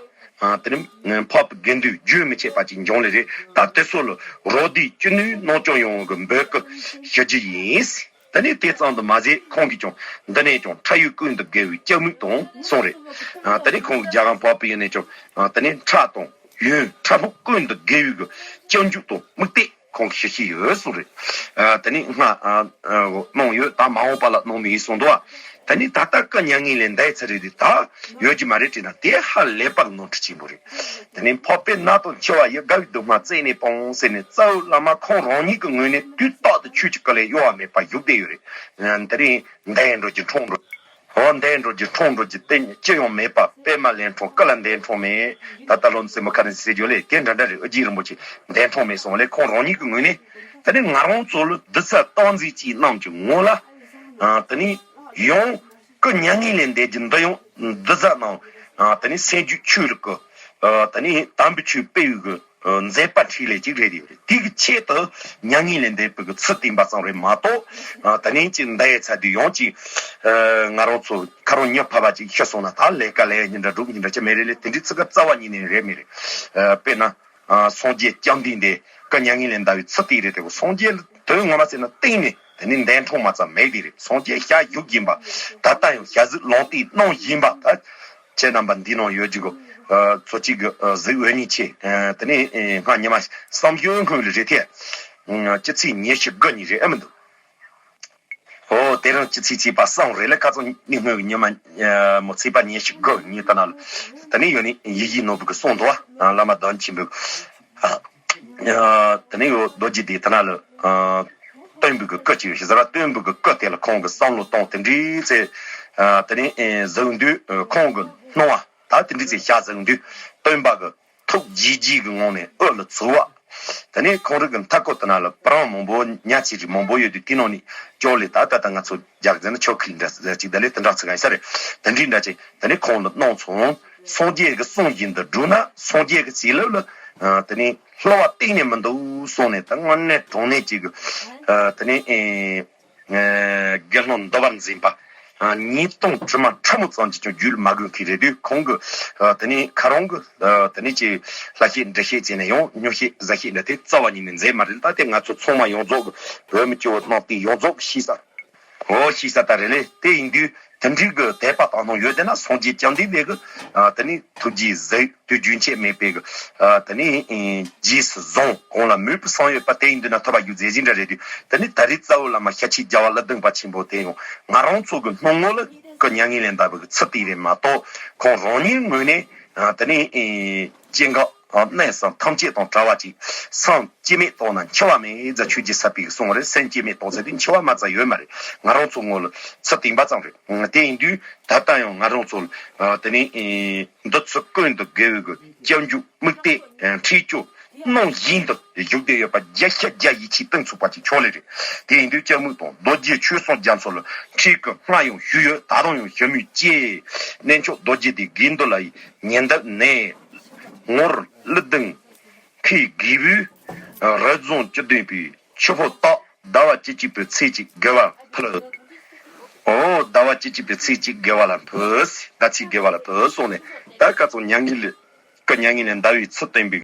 ཨ་དེ་ནས་འཕགས་པའི་དགེ་འདུན་རྒྱུན་མི་འཆད་པ་ཅིག་འབྱུང་ལེ་རེད། ད་དེ་ཚོ་ལ་རོགས་འདེགས་ཅི་ནུས་གནང་སྐྱོང་ཡོང་བའི་འབོད་སྐུལ་ཞུ་རྒྱུ་ཡིན། དེ་ནས་དེ་ཙམ་དུ་མ་ཟད་ཁོང་གིས་ཀྱང་འདི་ནས་ཀྱང་ཁྲ་ཡོད་ཀུན་ཏུ་དགེ་བའི་སྐྱབས་མིག་དང་གསུངས་རེད། ཨ་དེ་ནས་ཁོང་གི་རྒྱལ་དབང་འཕགས་པའི་ཡུལ་ནས་ཀྱང་ཨ་དེ་ནས་ཁྲ་དང་ཡོན་ཁྲ་ཕུག་ཀུན་ཏུ་དགེ་བའི་གི་སྐྱབས་འཇུག་དང་དམིགས་གཏད་ཁོང་གིས་ཞུ་བཞིན་ཡོད་གསུངས་རེད། ཨ་དེ་ནས་སྔ་ཨ་ཨ་གནང་ཡོད། ད་མ་འོངས་པ་ལ་གནང་མི་ཡིན་གསུངས་འདུག་ཨ་དེ་ནས་ད་ལྟ་སྐུ་མྱ་ངན་ལས་འདས་ཚར་རེད་དེ་ད་ཡོད་ཀྱི་མ་རེད་དྲིས་ན་དེ་ཧ་ལས་པ་གི་ནོར་འཁྲུལ་ཆེན་པོ་རེད། དེ་ནས་འཕགས་པའི་མནའ་དང་འཆི་བ་ཡི། དགའ་བའི་སྡུག་བསྔལ་རྩད་ནས་སྤོངས་ཟེར་ནས་རྩ་བའི་བླ་མ་ཁོང་རང་ཉིད་ཀྱི་ངོས་ནས་དུས་རྟག་ཏུ་ཆོས་ཀྱི་བཀའ་ལས་གཡོ་བ་མེད་པར་བཞུགས་བསྡད་ཡོད་རེད། དེ་རིང་འདས་འགྲོ་རྒྱུ་འཁྲུངས་འགྲོ། འོ་འདས་འགྲོ་རྒྱུ་འཁྲུངས་འགྲོ་རྒྱུ་དེ་ཅི་ཡང་མེད་པ། པདྨ་ལས་འཁྲུངས་སྐུ་ལ་འདས་འཁྲུངས་མེད། ད་ལྟ་ལོ་ཟེར་མོ་ཁ་ནས་ཟེར་རྒྱུ་ལས་དེ་འདྲ་འདྲ་རེད། ཨོ་རྒྱན་རིན་པོ་ཆེ་འདས་འཁྲུངས་མེད་སོང་ལས། ཁོང་རང་ཉིད་ཀྱི་ངོས་ནས་ད་ནི་ང་རང་ཚོ་ལ་གདུལ་བྱ་རྟག་འཛིན་གྱི་རྣམས་ཀྱི་ངོ་ལ་ཨ་ད་ནི་ཡང་སྐུ་མྱ་ངན་ལས་འདས་རྒྱུ་འདི་ཡང་གདུལ་བྱ་རྣམས་ཨ་ད་ནི་སེམས་རྒྱུད་ཆོས་ལུགས་ཀྱི་ཨ་ད་ནི་དམ་པའི་ཆོས་སྤེལ་བའི་གི་མཛད་པ་འཕྲིན་ལས་ཅིག་རེད་ཡོད་རེད། དེ་གི་ཆེད་དུ་མྱ་ངན་ལས་འདས་པའི་གི་ཚུལ་བསྟན་པ་ཙམ་རེད་མ་གཏོགས། ཨ་ད་ནི་ཅིག་འདའ་ཡས་ཚ་དུས་ཡོངས་ཀྱི་ཨ་ང་རང་ཚོ་ཁ་རོག་ཉོ་ཕ་བ་ཅིག་ཤི་སོང་ན་ད་ལས་ཀ་ལས་ཡ་ཉིན་འདྲ་སྒྲུབ་ཉིན་འདྲ་ཅི་མེད་རེད་ལས། དེ་འདྲའི་ཚིག་ག་རྩ་བ་ཉིད་ནས་རེད་མི་རེད། ཨ་དཔེར་ན་ཨ་སངས་རྒྱས་བཅོམ་ལྡན་འདས་སྐུ་མྱ་ངན་ལས་འདའ་བའི་ཚུལ་དེ་རེད་དེ། སངས་རྒྱས་དོན་ངོ་མ་བྱས་ན་གཏིང་ནས་དེ་ནི་འདས་འཁྲུངས་མ་ཙམ་མེད་དེ་རེད། སངས་རྒྱས་ཞལ་བཞུགས་ཡིན་པ། ད་ལྟ་ཡང་ཞལ་གཟིགས་ལུང་བསྟན་གནང་བཞིན་པ། ད་ཁྱེད་རྣམ་པ་འདི་ནང་ཡོད་ཀྱི་གོ་ཚོ་གཅིག་གི་གཟིགས་འོས་ཉིན་ཆེ། དེ་ནས་སྔ་ཉི་མ་བསམ་ཡོད་སྔོན་ལ་རེད་དེ། སྤྱི་ཚེས་ཉི་ཤུ་དགུ་ཉིན་རེད་ཨེ་མི་འདུག་འོ་དེ་རིང་སྤྱི་ཚེས་གཅིག་པ་སང་རེད་ལ། ཁ་ཚོ་ཉི་སྔོན་གྱི་ཉི་མ་མོ་ཚེས་པ་ཉི་ཤུ་དགུ་ཉིན་ད་ན་ལ། དེ་ནས་ཡོད་ནི་ཡིད་བཞིན་ནོར་བུ་གི་གསུང་འདུག་བ། བླ་མ་གདོན་ཆེན་པོའི། དེ་ནས་ཡོད་རྡོ་རྗེ་དེ་ད་ན་ལ། སྟོན་པའི་གི་སྐུ་ཅིག་ཡོད་ཟེར་བ། སྟོན་པའི་གི་སྐུ་དེ་ལ་ཁོང་གི་བསམ་བློ་གཏོང་དེ་འདྲའི་ཚེ། དེ་ནས་གཟིགས་དུས་ཁོང་གི་སྣང་བ་ད་དེ་འདྲའི་ཚེ་ཞལ་གཟིགས་དུས་སྟོན་པ་གི་ཐུགས་དགྱེས་དགྱེས་ཀྱི་ངང་ནས་དབུ་ལ་ཚུགས་པ། དེ་ནས་ཁོང་རང་གི་མཐའ་སྐོར་དེ་ན་ལ་པི་རང་མང་པོ་ཉ་ཆེ་རིགས་མང་པོ་ཡོད་དུས། དེ་ནང་ནས་ཅོག་ལེ་ད་ད་ལྟ་ང་ཚོ་རྒྱག་ཟེར་ན་ཆོ་ཁིལ་འདྲ་ཟེར་ཅིག་ད་ལེ་དེ་འདྲ་ཚིག་ཡིན་ས་རེད། དེ་འདྲའི་འདྲ་ཅིག་དེ་ནས་ཁོང་ལ་གནང་སོང་། སངས་རྒྱས་ཀྱི་གསུང་བཞིན་དུ་བསྒྲུབས་ན་སངས་རྒྱས་ཀྱི་བྱིན་རླབས་ལ་དེ་ནས་བསླུ་བ་གཏན་ནས་མི་འདུག་གསུངས་ནས། ད་དངོས་གནས་དྲང་གནས་ཅིག་གི་དེ་ནས། དགེ་སློང་འདུལ་བར་འཛིན་པ། ཉིས་སྟོང་དྲི་མ་ཕྲ་མོ་ཙམ་གྱིས་ཀྱང་རྒྱུད་ལ་མ་གོས་མཁན་རེད་དུས། ཁོང་གི་དེ་ནས་ཁ་རོང་གི་དེ་ནས་ཀྱི་ལྷ་བཤད་འདྲེ་བཤད་བྱས་ནས་ཡང་ཉོ་བཤད་ཟ་བཤད་འདྲ་དེ་རྩ་བ་ཉིད་ནས་མཛད་མ་རེད། ད་དེ་ང་ཚོ་ཚང་མ་ཡོངས་རྫོགས་གི་བོད་མི་སྐྱོ་བོ་གནང་སྟེ་ཡོངས་རྫོགས་གི་ཤེས་ས། འོ་ཤེས་ས་ད་རེད་ལེ། དེ་ཡིན་དུས་དེ་འདྲའི་གི་དད་པ་དག་སྣང་ཡོད་དེ་ན་སངས་རྒྱས་བཅོམ་ལྡན་འདས་གི་དེ་ནས་ཐུགས་རྗེས་གཟིགས་དུས་རྒྱུན་ཆད་མེད་པའི་གི་དེ་ནས་རྗེས་སུ་བཟུང་། གང་ལ་མོས་པའི་བསམ་ཡོད་པ་དེ་ཡིན་དུས་ན་ཐོབ་པ་རྒྱུ་མཛད་ཅིག་འདྲ་རེད་དུས། དེ་ནས་ད་རེས་རྩ་བོ་བླ་མ་ཤཱཀྱའི་རྒྱལ་བ་ཀླུ་ལྡིང་བ་ཆེན་པོ་དེ་ཡང་ང་རང་ཚོ་གི་སྣང་ངོ་ལ་སྐུ་མྱ་ངན་ལས་འདའ་བའི་གི་ཚུལ་དེ་རེད་མ་གཏོགས། ཁོང་རང་ཉིད་ངོས་ནས་དེ་ནས་སྐྱེ་འགག་གནས་གསུམ་ཐམས་ཅད་དང་བྲལ་བ་ཅིག་སེམས་སྐྱེ་མེད་རྟོགས་ན་འཆི་བ་མེད་ཟེར་ཆོས་རྗེ་ས་པཎ་གྱི་གསུང་རེད། སེམས་སྐྱེ་མེད་རྟོགས་ཚེ་དེ་འཆི་བ་མ་ཙམ་ཡོད་མ་རེད། ང་རང་ཚོ་ངོ་ལ་ཚུལ་བསྟན་པ་ཙམ་རེད། དེ་ཡིན་དུས་ད་ལྟ་ཡང་ང་རང་ཚོ་ལ་དེ་ནས་འདི་ཚོ་ཀུན་ཏུ་དགེ་བའི་གི་སྐྱབས་འཇུག་དམིགས་གཏད་ཁྲིད་སྐྱོང་གནང་བཞིན་དུ་བཞུགས་བསྡད་ཡོད་པ་བརྒྱ་ཆ་བརྒྱ་ཡིད་ཆེས་གཏིང་ཚུགས་པ་ཅིག་ཆོག་ལེ་རེད། དེ་ཡིན་དུས་སྐྱབས་མགོན་དང་རྡོ་རྗེ་ཆོས་སྲུང་རྒྱ་མཚོ་ལ་ཁྲིད་སྐུལ་སྔར་ཡང་ཞུས་ཡོད། ད་རུང་ཡང་ཞུ་མུས་ཀྱིས། གནས་མཆོག་རྡོ་རྗེ་གདན་དགེ་འདུན་ལ་ཡི་ཉེ་འདབས་ནས། ངོར་ཀླུ་ལྡིང་ཁའི་རྒྱལ་པོའི་རི་རྫོང་བཅུ་བདུན་པའི་ཆུ་ཕོ་སྟག་ཟླ་བ་བཅུ་གཅིག་པའི་ཚེས་གཅིག་དགེ་བ་ཕུལ། ཨོ་ཟླ་བ་བཅུ་གཅིག་པའི་ཚེས་གཅིག་དགེ་བ་ལ་ཕུལ། ཟླ་ཚེས་དགེ་བ་ལ་ཕུལ་སོང་ནས་ད་ཀ་ཙོ་མྱ་ངན་ལས་སྐུ་མྱ་ངན་ལས་འདའ་བའི་ཚུལ་བསྟན་པའི་